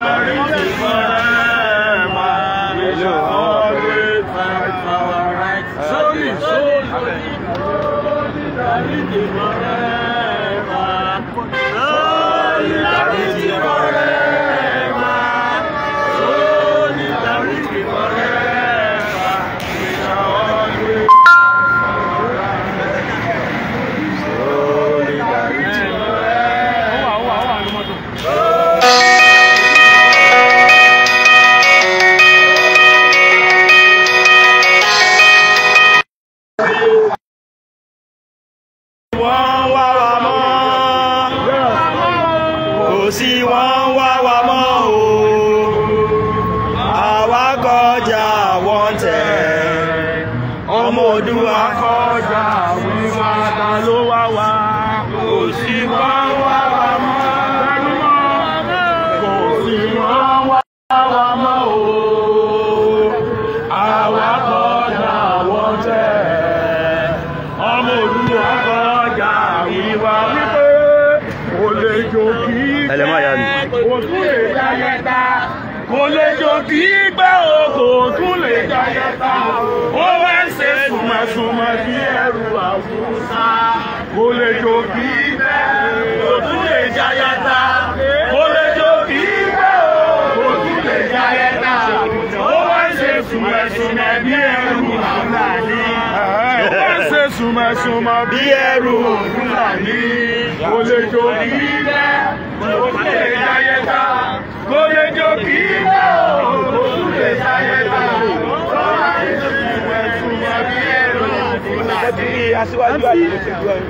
Solidarity forever. We shall always fight for our rights. Solidarity forever. Solidarity forever. Solidarity forever. We shall always solidarity forever. Wọ́n wá wa mọ́, kò sí wọ́n wá wa mọ́ o, àwa kọjá wọ́n tẹ̀, ọmọ Oòduà kọjá wíwá ta ló wá wá, kò sí wọ́n wá wa mọ́, kò sí wọ́n wá wa mọ́ o, àwa kọjá wọ́n tẹ̀, ọmọ Oòduà kọjá wíwá wípé kò lè jò kí kò tún lè jayẹta, kò lè jò kí gbẹ́ o, kò tún lè jayẹta, ó wá ń ṣe sùnmọ̀sùnmọ̀ bí ẹrù àwùsá, kò lè jò kí gbẹ́, kò tún lè jayẹta, kò lè jò kí gbẹ́ o, kò tún lè jayẹta, ó wá ń ṣe sùnmọ̀sùnmọ̀ bí ẹrù àwùsá, ó wá ń ṣe sùnmọ̀sùnmọ̀ bí ẹrù àwùsá, kò lè jò kí gbẹ́, kò tún lè jayẹta, kò lè jò kí gbẹ́ o, kò tún lè jayẹta, ó wá ń ṣe sùnmọ̀sùnmọ̀ bí ẹrù àwùsá. Aṣíwájú àti òṣèlú ẹ̀yìn.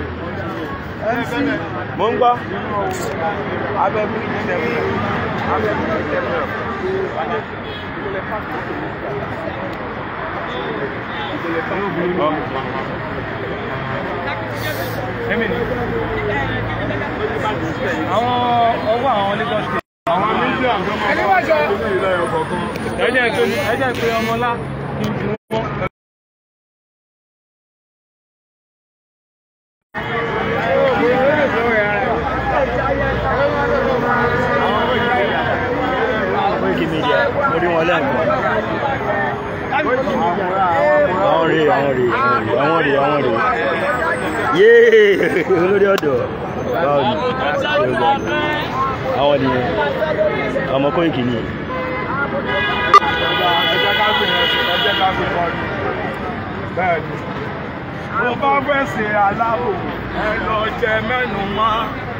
Mo ń gbọ́. Abẹ́ bíríjì tẹ̀mú. Abẹ́ bíríjì tẹ̀mú. Àwọn ọwọ́ àwọn Lagos State. Àwọn méjì àgbọ̀mọ̀ Ẹ jẹ́ pé ọmọlá kí n ju wọn. Koiki Media, mo rí wọn lẹ́ẹ̀kan. Àwọn rèé, àwọn rèé, àwọn rèé, àwọn rèé. Yéé, olórí ọ̀dọ́. Báwo ni? Àwọn nìyẹn. Ọmọ Koiki ni. Ẹ jẹ́ ká fi ẹ jẹ́ ká fi kọrin. Bẹ́ẹ̀ ni. Bó bá fẹ́ ṣe aláàbò, ẹ lọ jẹ mẹ́nu mọ́.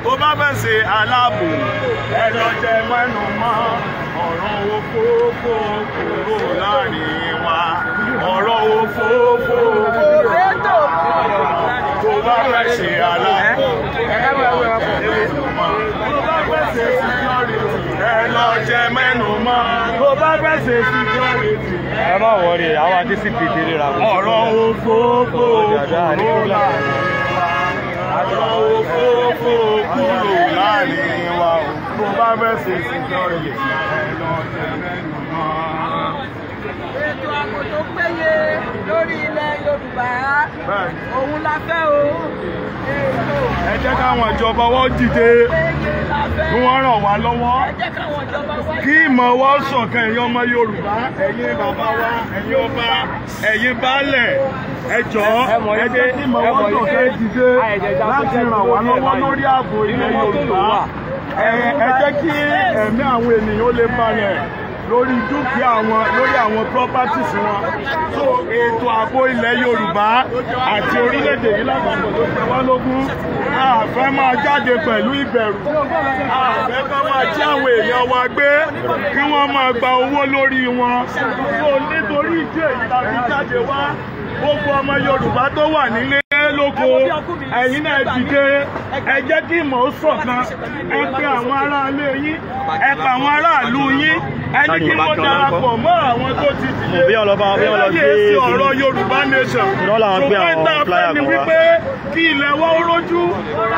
Bó bá fẹ́ ṣe aláàbò, ẹ lọ jẹ mẹ́nu mọ́. Ọ̀rọ̀ òfófó kúrò láàrin wa. Ọ̀rọ̀ òfófó kúrò. Bó bá fẹ́ ṣe aláàbò, ẹ lọ jẹ mẹ́nu mọ́. Bó bá fẹ́ ṣe security, ẹ lọ jẹ mẹ́nu mọ́. Bó bá fẹ́ ṣe security, Ẹ má wọrí, àwọn DCP ti ríra wọn. Ọ̀rọ̀ òfófó kúrò láàrin wa. Ọ̀rọ̀ òfófó kúrò láàrin wa o. Bó bá fẹ́ ṣe security, ẹ lọ jẹ mẹ́nu mọ́. Ètò ààbò tó péye lórí ilẹ̀ Yorùbá, Bẹ́ẹ̀ni. òun la fẹ́ o. Ètò Ẹ jẹ́ káwọn ìjọba wọ́n dìde péye la fẹ́. kí wọ́n ràn wá lọ́wọ́. Ẹ jẹ́ káwọn ìjọba wá. Kí ìmọ̀ wa ṣọ̀kan, ẹ̀yin ọmọ Yorùbá, ẹ̀yin bàbá wa, ẹ̀yin ọba, ẹ̀yin baálẹ̀, ẹ jọ̀ọ́, ẹ jẹ́ kí ìmọ̀ wa ṣọ̀kan, ẹ dìde láti ràn wá lọ́wọ́ lórí ààbò ilẹ̀ Yorùbá. Ẹ jẹ́ kí ẹ̀mí àwọn ènìyàn ó lè balẹ̀ lórí dúkìá wọn, lórí àwọn properties wọn. So ètò ààbò ilẹ̀ Yorùbá àti orílẹ̀-èdè yìí lápapọ̀ ló jẹ wá lógún. A fẹ́ máa jáde pẹ̀lú ìbẹ̀rù, a fẹ́ ká máa jí àwọn èèyàn wa gbé, kí wọ́n máa gba owó lórí wọn. So nítorí ìdí èyí la fi jáde wá. Gbogbo ọmọ Yorùbá tó wà nílé lóko, ẹ̀yin náà dìde, ẹ jẹ́ kí ìmọ̀ ó ṣọ̀kan. Ẹ pe àwọn aráalé yín, ẹ pe àwọn aráàlú yín, ẹ ní kí wọ́n darapọ̀ mọ́ àwọn tó ti dìde. Bí wọ́n lọ bá bí wọ́n lọ gbé Eléyìí sí ọ̀rọ̀ Yorùbá nation. Ìrọ́ làwọn gbé Ṣùgbọ́n àwọn ìta fẹ́ flyer ni kan wá. wípé kí ilẹ̀ wa ó rójú,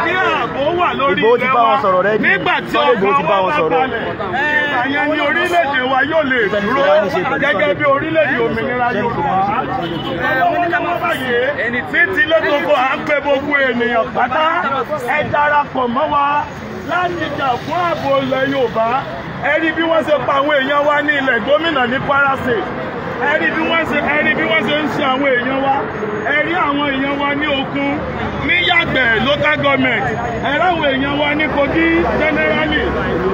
kí ààbò wà lórí Ìgbòho ti ilẹ̀ bá wa. wọn sọ̀rọ̀ rẹ́dì. Nígbà tí Sunday Igboho ọkàn ti bá wa wọn bá sọ̀rọ̀. balẹ̀, ìgbà yẹn ni orílẹ̀-èdè wa yóò lè dúró gẹ́gẹ́ bí orílẹ̀-èdè òmìnira Yorùbá. Lọ́wọ́lọ́wọ́ báyìí, títí lótókò à ń pe gbogbo ènìyàn pátá, ẹ darapọ̀ mọ́ wa láti jà fún ààbò ilẹ̀ Yorùbá. Ẹ rí bí wọ́n ṣe pa àwọn èèyàn wa ní ilẹ̀ gómìnà ní Kwara State. Ẹ rí bí wọ́n ṣe ń ṣe àwọn èèyàn wa. Ẹ rí àwọn èèyàn wa ní Òkun, ní Yàgbẹ́ local government. Ẹ rí àwọn èèyàn wa ní Kogi generally.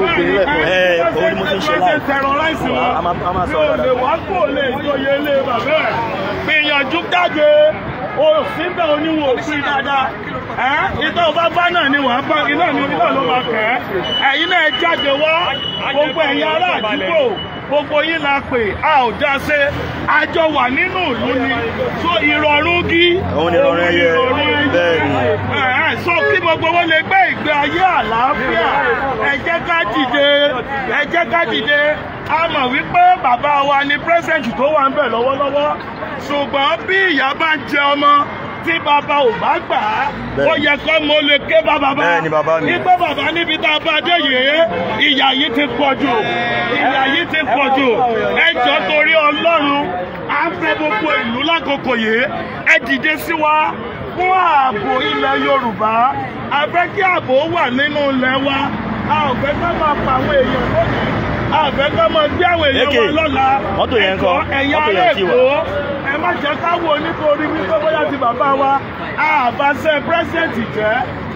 Wọ́n ṣe terrorize wọn. Mi ò lè wá kó lè joyè ilé bàbá ẹ̀. Gbìyànjú jáde, o síbẹ̀ oníwò òfin dáadáa. Ìtọ́ bá bá náà ni wàá bá iná ni iná ló máa kẹ́ ẹ́. Ẹ̀yin náà jáde wá, gbogbo ẹ̀yin ará àdúgbò, gbogbo yín la pè, a ò dá ṣe, àjọ wà nínú ìlú ni. So ìrọ̀rùn gí, òun ni ìrọ̀rùn ẹyẹ, bẹ́ẹ̀ ni. So kí gbogbo wọn lè gbé ìgbé ayé àlàáfíà. Ẹ jẹ́ ká dìde, ẹ jẹ́ ká dìde. A mọ̀ wípé bàbá wa ni president tó wà ń bẹ̀ lọ́wọ́lọ́wọ́. Ṣùgbọ́n bí ìyá bá ń jẹ ọmọ tí bàbá ò bá gbà á, ó yẹ kó mo lè ké bá bàbá. Nígbà bàbá níbi tá a bá dé yìí, ìyà yìí ti pọ̀ jù, ìyà yìí ti pọ̀ jù. Ẹ jọ̀ọ́ torí Ọlọ́run, à ń fẹ́ gbogbo ìlú lákòókò yìí, ẹ dìde sí wa fún ààbò ilẹ̀ Yorùbá. A fẹ́ kí ààbò wà nínú ilẹ̀ wa. A ò fẹ́ ká máa pa àwọn èèyàn lónìí, a fẹ́ ká máa gbé àwọn èèyàn wa lọ́la. Mọ́tò yẹn kọ́, ẹ̀yin ará Èkó, ẹ má jẹ́ ká wò nítorí wípé bóyá ti bàbá wa àbáṣe pírẹ́sẹ̀ntì jẹ́.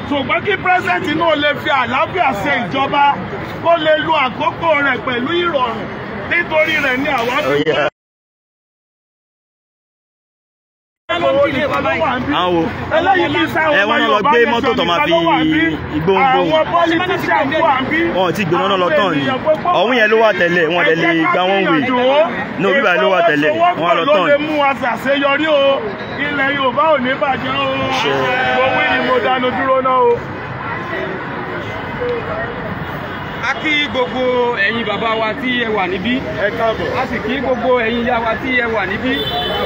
Ṣùgbọ́n kí pírẹ́sẹ̀ntì náà lè fi àlàáfíà ṣe ìjọba, kó lè lo àkókò rẹ̀ pẹ̀lú ìrọ̀rùn. Nítorí rẹ̀ ni àwa fi àwọn ẹ wọ́n náà lọ gbé mọ́tò tó máa fi ìgbóhùngbóhùn, wọn ò tí gbé náà lọ tán ni. Ọ̀hún yẹn ló wà tẹ́lẹ̀, wọn dẹ̀ lè gba wọn wè ní òbí báyìí ló wà tẹ́lẹ̀, wọn lọ tán ni. ló lè mú wa ṣàṣeyọrí o, ilẹ̀ Yorùbá ò ní bàjẹ́ o. Mo wí ni mo dánu dúró náà o. A kí gbogbo ẹ̀yin bàbá wa tí ẹ wà níbí. Ẹ káàbọ̀. A sì kí gbogbo ẹ̀yin ìyá wa tí ẹ wà níbí.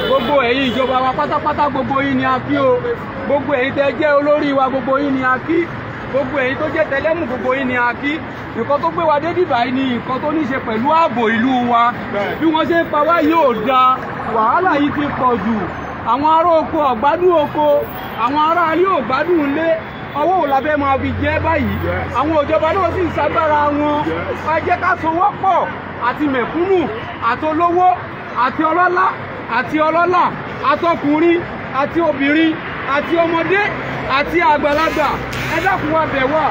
Gbogbo ẹ̀yin ìjọba wa pátápátá, gbogbo yín ni a kí o. Gbogbo ẹ̀yin tẹ́ jẹ́ olórí wa, gbogbo yín ni a kí. Gbogbo ẹ̀yin tó jẹ́ tẹlẹ́mù, gbogbo yín ni a kí. Nǹkan tó gbé wa dé bíbá yìí ni nǹkan tó ní ṣe pẹ̀lú ààbò ìlú wa. Bí wọ́n ṣe ń pa wá yóò da, wàhálà yìí ti pọ̀ jù. Àwọn ará oko ò gbádùn oko, àwọn ará ilé ò gbádùn ilé. Ọwọ́ ò lábẹ́ máa fi jẹ́ báyìí. Àwọn ìjọba náà sì ń ṣagbára wọn. Ẹ jẹ́ ká sowọ́pọ̀ àti mẹ̀kúnnù àti olówó àti ọlọ́lá àti ọlọ́lá àtọkùnrin àti obìnrin àti ọmọdé àti àgbàlagbà. Ẹ dákun wa bẹ̀ wá.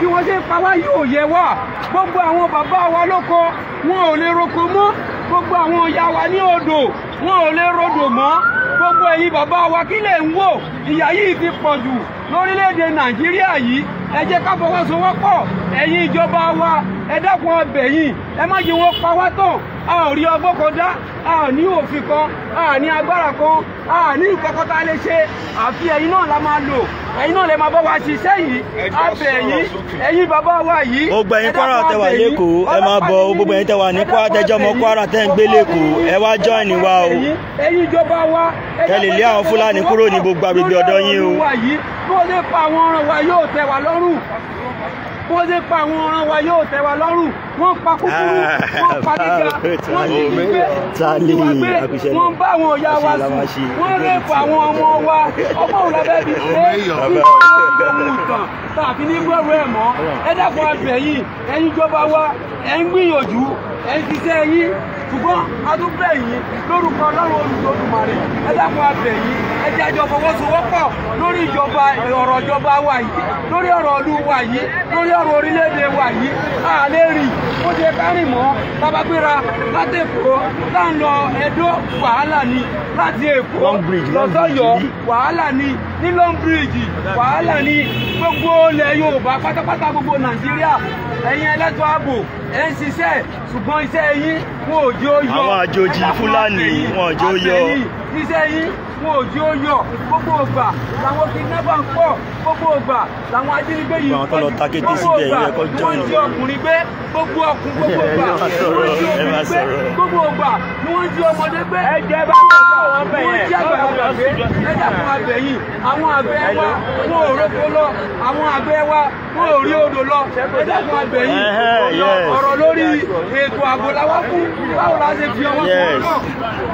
Bí wọ́n ṣe ń pa wá yóò yẹ wá. Gbogbo àwọn bàbá wa lóko wọn ò lè roko mọ́. Gbogbo àwọn ìyá wa ní odò wọn ò lè rodò mọ́. Gbogbo ẹ̀yin bàbá wa kí lè ń wò, ìyà yìí ti pọ̀ jù lórílẹ̀‐èdè Nàìjíríà yìí. Ẹ jẹ́ ká fọwọ́sowọ́pọ̀. Ẹ̀yin ìjọba wa, ẹ dákun a bẹ̀ yín, ẹ má jẹ́ wọn pa wá tán. A ò rí ọgbọ́n kan dá, a ò ní òfin kan, a ò ní agbára kan, a ò ní nǹkan kan tá a lè ṣe. Àfi ẹ̀yin náà la máa lò, ẹ̀yin náà lè máa bá wa ṣiṣẹ́ yìí. A bẹ̀ yín, ẹ̀yin bàbá wa yìí. Gbogbo ẹ̀yin Kwara tẹ́ wà lẹ́kọ̀ọ́, ẹ máa bọ̀. Gbogbo ẹ̀yin tẹ́ wà ní Kwara, tẹ́ jẹ́ ọmọ Kwara tẹ́ ń gbé lẹ́kọ̀ọ́, ẹ wá join wa o. Ẹ̀yin ìjọba wa, kẹ́ lè lé àwọn Fúlàní kúrò ní gbogbo agbègbè ọ̀dọ̀ yín o. Bí wọ́n ṣe pa àwọn ọ̀ràn wa yóò tẹ́ wa lọ́rùn. Bí wọ́n ṣe pa àwọn ọ̀ràn wa yóò tẹ́ wa lọ́rùn. Wọ́n pa kúkúrú, wọ́n pa gíga, wọ́n sì gbé, wọ́n bá àwọn ìyá wa sùn, wọ́n rẹ́pù àwọn ọmọ wa. Ọmọ òun lábẹ́ fi ṣe é ní ìgbòho ìtàn tàbí ní gbọ́rọ̀ ẹ̀ mọ́. Ẹ dákun a bẹ̀ yín, ẹ̀yin ìjọba wa, ẹ̀ ń gbìyànjú, ẹ̀ ń ṣiṣẹ́ yín. Ṣùgbọ́n a tún bẹ̀ yín lórúkọ Ọlọ́run Olódùmarè. Ẹ dákun a bẹ̀ yín, ẹ jẹ́ àjọ fọwọ́sowọ́pọ̀ lórí ìjọba, ọ̀rọ̀ ìjọba wa yìí, lórí ọ̀rọ̀ ìlú wa yìí, lórí ọ̀rọ̀ orílẹ̀-èdè wa yìí. A lè rìn bó ṣe ká rìn mọ́. Bàbá gbéra láti Èkó là ń lọ Ẹdó, wàhálà ni. Láti Èkó lọ sọ́yọ́, wàhálà ni. Ní Long Bridge, wàhálà ni. Gbogbo ilẹ̀ Yorùbá pátápátá, gbogbo Nàìjíríà, ẹ̀yin ẹlẹ́tọ̀ ààbò, ẹ̀ ń ṣiṣẹ́, ṣùgbọ́n iṣẹ́ yín wọn ò jẹ́ ó yọ. Àwọn àjòjì Fúlàní wọn ò jẹ́ ó yọ. Iṣẹ́ yín wọn ò jẹ́ ó yọ. Gbogbo ògbà làwọn kidnapper ń pọ̀, gbogbo ògbà làwọn ajínigbé yìí ń pọ̀ jù, gbogbo ògbà ni wọ́n jí ọkùnrin gbé, gbogbo ọkùn gbogbo ògbà ni wọ́n jí obìnrin gbé, gbogbo ògbà ni wọ́n jí ọmọdé gbé, wọ́n jí àgbàlagbà gbé. Ẹ dákun a bẹ̀ yín, àwọn àgbẹ̀ wa wọn ò róko lọ, àwọn àgbẹ̀ wa wọn ò rí odò lọ. Ẹ dákun a bẹ̀ yín, ọ̀rọ̀ lórí ètò ààbò la wá fún. Báwo la ṣe fi ọwọ́ sowọ́pọ̀?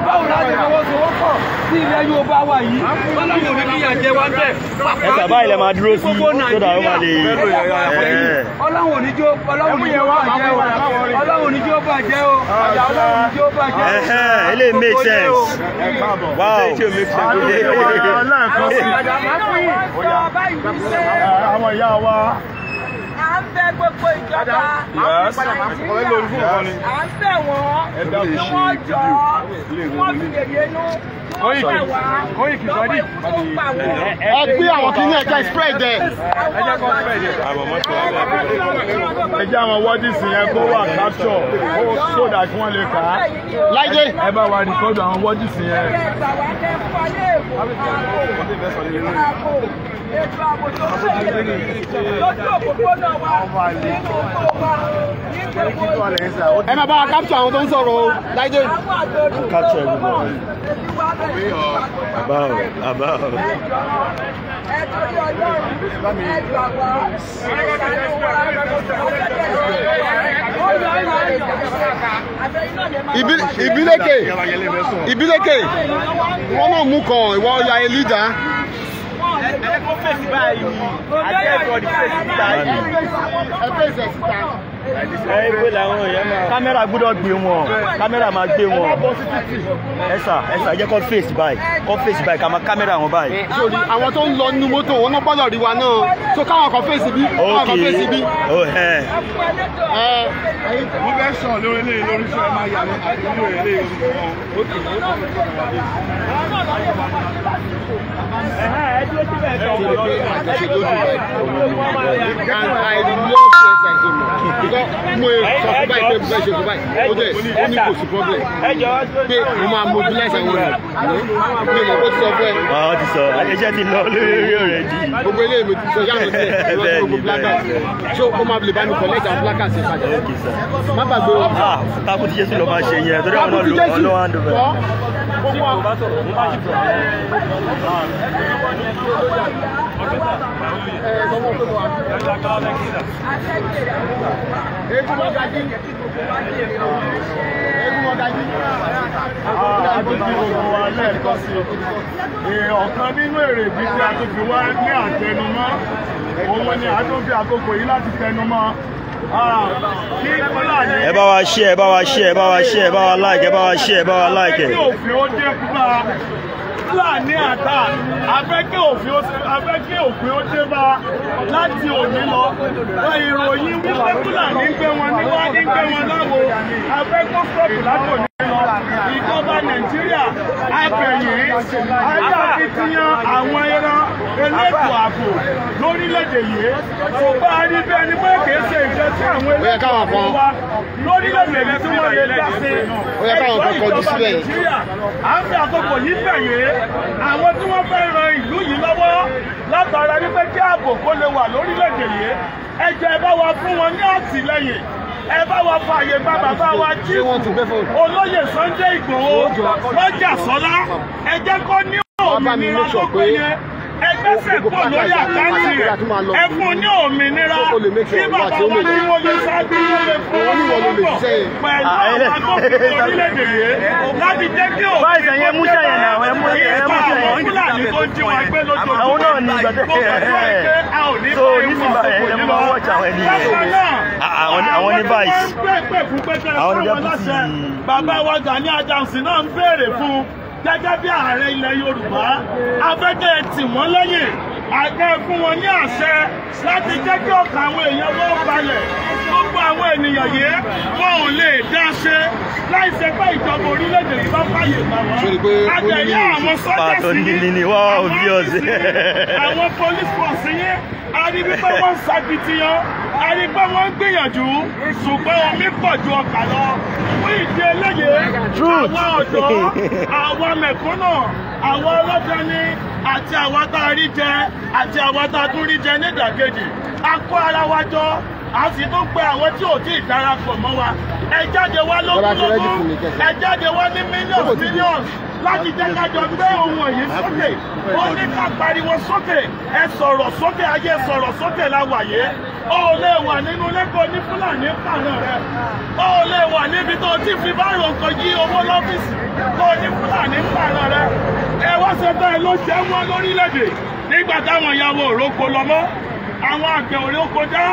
Báwo la ṣe fọwọ́sowọ́pọ̀ sí ilẹ̀ Yorùbá? ó bá wà yìí Ọlọ́run ò ní fi ìyà jẹ wá bẹ́ẹ̀. Ẹ sábà ilẹ̀ máa dúró sí sódà ó máa lè. Ọlọ́run ò ní jó Ọlọ́run ò ní jó bàjẹ́ o. Ọlọ́run ò ní jó bàjẹ́ o. Ọlọ́run ò ní jó bàjẹ́ o. Eléyìí make sense. Wow. Àwọn ìyá wa. À ń bẹ̀ gbogbo ìjọba Nàìjíríà, à ń bẹ̀ wọ́n kí wọ́n jọ kí wọ́n fi yèyé nú kí wọ́n gbà wá lọ́wọ́ ikú tó ń pa wọ́n. Ẹ gbé àwọn kìíní ẹ̀ka spread ẹ̀. Ẹ jẹ́ àwọn wọ́dìsì yẹn kó wà capture so that wọ́n lè kà á. Láìdé. Ẹ bá wa rìkọ́dù àwọn wọ́dìsì yẹn. Ètò ààbò tó péye lójú òpópónà wa nínú oko wa ní gbogbo Ẹ máa bá wa capture àwọn tó ń sọ̀rọ̀ o. Láìdé. àwọn àgbèrú Capture everybody. ebi wa bẹ̀rẹ̀ Àbá o, àbá o. ẹ torí Ọlọ́run ẹ gbà wá ẹ ṣàánú wa Ìbílékè. Ìbílékè. Ìwọ náà mú kan, ìwọ ya ẹ leader. Ẹ fèsì ẹ̀ síta. Kámẹ́rà gbọ́dọ̀ gbé wọn, kámẹ́rà máa gbé wọn. Ẹ̀sà ẹ̀sà jẹ́ kó fèsì báyìí, kó fèsì báyìí, ká máa kámẹ́rà wọn báyìí. Sórí àwọn tó ń lọ nínú mọ́tò wọn náà gbọ́dọ̀ rí wa náà. So káwọn kan fèsì bí, káwọn kan fèsì bí. Oh, ẹ̀. Ẹ Mo fẹ́ sọ̀rọ̀ lórí eléyìí lórí sọ ẹ máa yà mí àti lórí eléyìí lórí àjọṣe tó dùn báyìí. And I love CSI so much. Because mo sọ fún báyìí pé mo fẹ́ ṣe fún báyìí. Ó dẹ̀ ó ní kò sí problem. Pé mo máa mobilize àwọn èèyàn. Mi ò mọ̀ kó ti sọ fún ẹ. Àwọn ti sọ, iṣẹ́ ti lọ lórí already. Gbogbo eléyìí mo ti sọ yá mi sílẹ̀. Bẹ́ẹ̀ni, Gbogbo placard. bẹ́ẹ̀ni. So ó máa lè bá mi collect àwọn placard ṣe padà. Okay, sir. Má gbàgbé o. Ah, takú ti Jésù lọ máa ṣe yẹn, torí àwọn Takú ti náà Jésù. ló wá ń dùn bẹ́ẹ̀. Eégún mọ́gájí. Eégún mọ́gájí. Àdúgbò gbogbo wa lẹ́ẹ̀kan sí i. Ọ̀kan nínú èrè ìdí tí a tún fi wá ní àtẹnumọ́, òun ni a tún fi àkókò yìí láti tẹnumọ́. Kí Fúlàní. Ẹ bá wa share, ẹ bá wa share, ẹ bá wa share, ẹ bá wa like, ẹ bá wa share, ẹ bá wa like. Kí òfin ó dé bá Fúlàní àtà, a fẹ́ kí òfin ó dé bá láti òní lọ. Ìròyìn wípé Fúlàní ń gbé wọn níwá ń gbé wọn láwo, a fẹ́ kó stop láti òní lọ. Ìjọba Nàìjíríà abẹ̀yìn ayé akitiyan àwọn ẹran elétò ààbò lórílẹ̀‐èdè yìí. Kò bá a rí bẹ́ẹ̀ ni pé kìí ṣe nǹkan tí àwọn elétò ààbò wa lórílẹ̀‐èdè yìí tí wọ́n lè dá sí. Ó yẹ káwọn kan kọjú Ìjọba síbẹ̀. Nàìjíríà à ń fi àkókò yìí bẹ̀yẹ̀ àwọn tí wọ́n fẹ́ ran ìlú yìí lọ́wọ́ látara wípé kí ààbò kó lè wà lórílẹ̀‐èdè yìí. Ẹ jẹ́ ẹ bá wa fún wọn ní àtìlẹ́yìn, ẹ bá wa fààyè gba bàbá wa Ṣé wọ́n ti gbé fóònù? Olóyè Sunday Igboho lọ́jà sọ́lá, ẹ jẹ́ kó ní Wọ́n bá mi òmìnira make tó sure pé péye. Ẹ gbẹ́sẹ̀ gbogbo kúrò lórí placard àkáǹtì àti rẹ̀, àti máa lọ. ẹ fún un ní òmìnira So, o lè make kí sure bàbá wà tí ó wa lè kí wọ́n lè ṣáájú kó lè fún Ó ní wọ́n ló lè wọn ṣiṣẹ́ yẹn. pẹ̀lú àwọn agbófinró orílẹ̀-èdè yìí láti jẹ́ kí òfin Báyìí sẹ́yìn, ẹ mú sẹ́yìn náà, ẹ mú- ẹ mú ipa sẹ́yìn. àwọn Fúlàní tó ń jí wa gbé lójoojúmọ́. Àwọn náà ní ìgbà tẹ́ Mo gbàdúrà pé a ò ní So, bá ewu nísìnyí báyìí, àkókò ẹ yìí máa lọ. watch àwọn ẹni yẹn. Bákan náà, Àwọn ní tí vice. wọ́n ń pè pè fún pé kẹ́ ẹ Àwọn ní fáwọn deputy. láṣẹ. Bàbá wa Gani Adams náà ń béèrè fún gẹ́gẹ́ bí ààrẹ ilẹ̀ Yorùbá. Afẹ́kẹ́ tì wọ́n lẹ́yìn, àgẹ́ fún wọn ní àṣẹ láti jẹ́ kí ọkàn àwọn èèyàn wọ́n balẹ̀. Gbogbo àwọn ènìyàn yìí wọn ò lè dá ṣe láì ṣe pé ìjọba orílẹ̀-èdè yìí bá fàyè gbà wọ́n. Sórí pé ó ní Àjẹyé àwọn sọ́jà Pàtó sí ní ní wọ́n àwọn obvious. ọ́fíìsì yín, àwọn police force yín, a rí wípé wọ́n ń ṣakitiyan, a rí pé wọ́n ń gbìyànjú, ṣùgbọ́n omi pọ̀ ju ọkà lọ. Fún ìdí eléyìí, Truth. àwọn ọ̀dọ́, àwọn mẹ̀kúnnù, àwọn ọlọ́dẹni àti àwọn tá a rí jẹ àti àwọn tá a tún rí jẹ nídàkejì, a kó ara wa jọ, a sì tún pe àwọn tí ò tí ì darapọ̀ mọ́ wa. Ẹ jáde wá Bọ́lá ti rẹ́dí lógúnlógún, fún mi kẹsẹ̀. ẹ jáde wá ní mílíọ̀nù mílíọ̀nù láti jẹ́ ká jọ gbé ohun yìí sókè. Ó ní ká pariwo sókè, ẹ sọ̀rọ̀ sókè, ayé sọ̀rọ̀ sókè la wà yé. Ó lè wà nínú lẹ́kọ̀ọ́ ní Fúlàní pààrọ̀ rẹ̀. Ó lè wà níbi tó ti fi báyọ̀ nǹkan yí owó lọ́fíìsì tó ní Fúlàní pààrọ̀ rẹ̀. Ẹ wá ṣe bẹ́ẹ̀ ló jẹ́ wọ́n lórílẹ̀‐èdè nígbà táwọn ìyàwó òrókò lọ mọ́. Àwọn àgbẹ̀ òrókò dá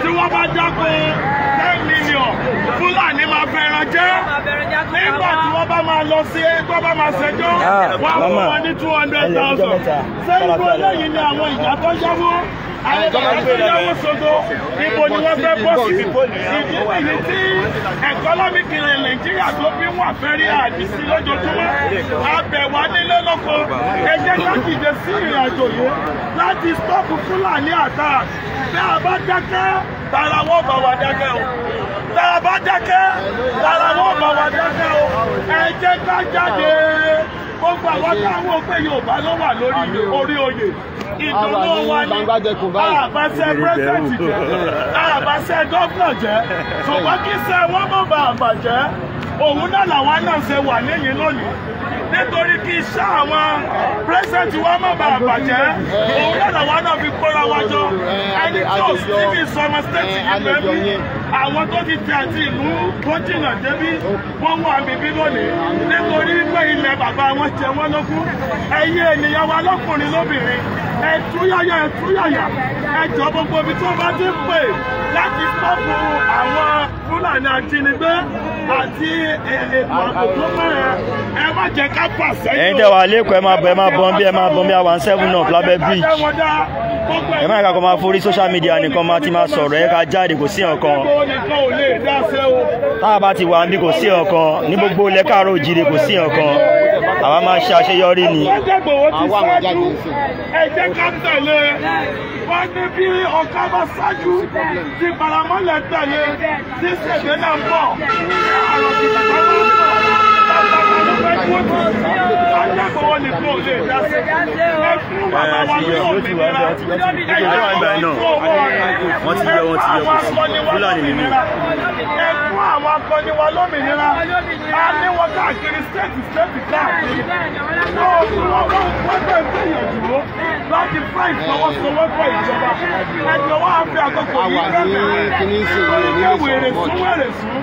tí wọ́n bá dáko 10 million Fúlàní máa fẹ́ràn jẹ́. Nígbà tí wọ́n bá máa lọ sí tó bá máa ṣẹjọ́ wọ́n á fún wọn ní 200,000. Ṣé irú eléyìí ni àwọn ìyá tó yáwó? Àwọn bàbá tó yáwó sodo ibo ni wọ́n fẹ́ bọ́ sí? Ìdí nìyí tí ẹ̀kọ́nọ́mìkì Nàìjíríà tó fi ń wà fẹ́rí àdìsí lójoojúmọ́. Abẹ̀ wá nílé lóko. Ẹ jẹ́ ká dìde sí ìrìn àjò yìí láti stọ́ọ̀pù Fúlàní attack. Bí a bá dákẹ́, tara wọn bá wa dákẹ́ o. Tá a bá dákẹ́, tara wọn bá wa dákẹ́ o. Ẹ jẹ́ ká jáde. Gbogbo àwọn táwọn pé Yorùbá ló wà lórí orí oyè. Ìdùnnú wa ni àbáṣe pírẹ́sẹ̀ntì jẹ́, àbáṣe gọ́fúnà jẹ́, ṣùgbọ́n kí ṣe wọ́n mọ̀ bá àbàjẹ́, òun náà làwọn náà ṣe wà níyìn lónìí. Nítorí kí iṣẹ́ àwọn pírẹ́sẹ̀ntì wa mọ̀ bá àbàjẹ́, òun náà làwọn náà fi kóra wa jọ. Ẹni tí ò sí ní sọmọ stéètì yìí lẹ́bí, àwọn tó ti tẹ̀ àti ìlú tó jìnnà débí, wọ́n wà bíbí lónìí. Nítorí pé ilẹ̀ bàbá wọn jẹ wọ́n lógún. Ẹ̀yin ènìyàn wa lọ́kùnrin lóbìnrin, ẹ túyàyà, ẹ túyàyà, ẹ jọ gbogbo ibi tí wọ́n bá ti ń pè láti stọ́pù àwọn Fúlàní ajínigbé àti ètò ààbò tó mẹ́rẹ̀. Ẹ má jẹ́ ká fà sẹ́yìn. Ẹ̀yin tẹ́ wà lẹ́kọ̀ọ́, ẹ máa bọ̀, ẹ máa bọ̀ bí, ẹ máa bọ̀ bí àwọn 7 up lábẹ́ bridge. Ẹ má kà kó máa forí social media nìkan máa ti máa sọ̀rọ̀, ẹ ká jáde, kò sí nǹkan. Tá a bá ti wà níbí kò sí nǹkan, ní gbogbo ilẹ̀ káàárọ̀ òjíire kò sí nǹkan. Àwa máa ṣe àṣeyọrí ni. Ẹ jẹ́ ká tẹ̀lé. Wọ́n ní bí ọ̀ká bá ṣáájú tí paramọ́lẹ̀ tẹ̀lé tí ṣègbè náà ń bọ̀. Àrùn kìtìpá máa ń bọ̀. Bàbá ló fẹ́ kú tì. Akẹ́kọ̀ọ́ nìkan ò lè dá sí. Ẹ fún bàbá wa ní òmìnira. Ẹ jẹ́ kó owó rẹ̀. Wọ́n ti yọ, wọ́n ti yọ, kò sí. Fúlàní nínú. Ẹ fún àwọn akọni wa lómìnira. A ní wọn káàkiri stéètì stéètì káàkiri. Wọ́n fẹ́ gbìyànjú láti fẹ́ ìfọwọ́sowọ́pọ̀ ìjọba. Ẹ jọ̀wọ́ á fi àkókò yìí bẹ̀rẹ̀. Torí pé wèrè sún wèrè sún.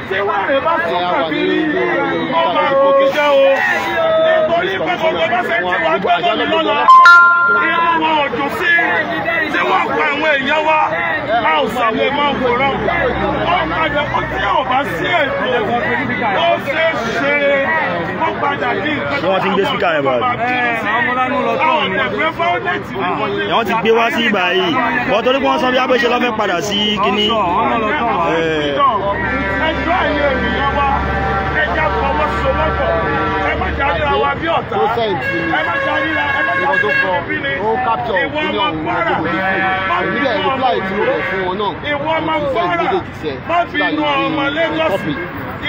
Tí wèrè bá sún kàbírí, ọba àkókò jẹ́ o. Nítorí pé gbogbo bá ṣe ń tí wàá gbé lónìí lọ́la. Inú wọn ò dùn sí tí wọ́n pa àwọn èèyàn wa. A ò sì lè máa wòran. Ó padà ó tí ò bá sí ètò ó ṣeé ṣe kó padà ní nǹkan Ṣé wọ́n ti ń gbé spíkà yẹn bọ̀ àbí? Wọ́n ti gbé wá sí ìgbà yìí. Bọ́ torí pé wọ́n sọ bí abẹ́ṣe lọ́ fẹ́ padà sí kínní. Ẹjọ́ ẹ̀yin ènìyàn wa, ẹ jẹ́ fọwọ́sowọ́pọ̀, ẹ má jà ríra wa bí ọ̀tá, ẹ má jà ríra, ẹ má jà ríra bí ni. Ìwọ ọmọ Kwara, má bínú ọmọ Ondo, ìwọ ọmọ Kwara, má bínú ọmọ Lagos,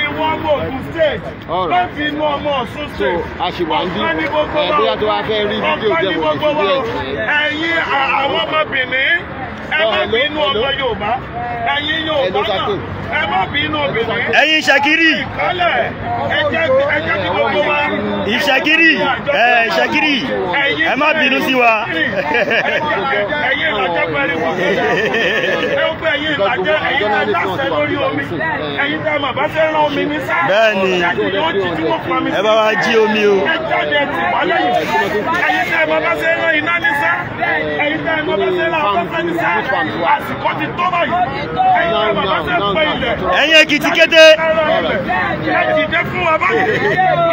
ìwọ ọmọ Ògùn state, má bínú ọmọ Ọ̀ṣun state. Ọ̀kan ní gbogbo wa, ọ̀kan ní gbogbo wa. Ẹ̀yin àwọn ọmọ Benin, ẹ má bínú ọmọ Yorùbá, ẹ̀yin Yorùbá náà, ẹ má bínú Benin. Ẹ̀yin Ìṣẹ̀kírì. Ẹ jẹ́ kí gbogbo wa. Ìṣẹ̀kírì, Ìṣẹ̀kírì, ẹ má bínú sí wa. Ẹ̀yin ìlàjẹ́ pẹ̀lú gbogbo ẹ ó pé ẹ̀yin ìlàjẹ́, ẹ̀yin tẹ́ dáṣẹ lórí omi, ẹ̀yin tẹ́ màbá ṣe rán omi ní sá. Bẹ́ẹ̀ni, ẹ bá wa jí omi o. Ẹ jáde tì wá lẹ́yìn. Ẹ̀yin tẹ́ màbá ṣe rán iná ní sá. Ẹ̀yin tẹ́ màbá ṣe rán afẹ́fẹ́ ní sá. Àsìkò ti tó báyìí. Ẹ̀yin tẹ́ màbá ṣe pé ilẹ̀. Ẹ̀yin Èkìtì kété. Ẹ dìde fún wa báyìí.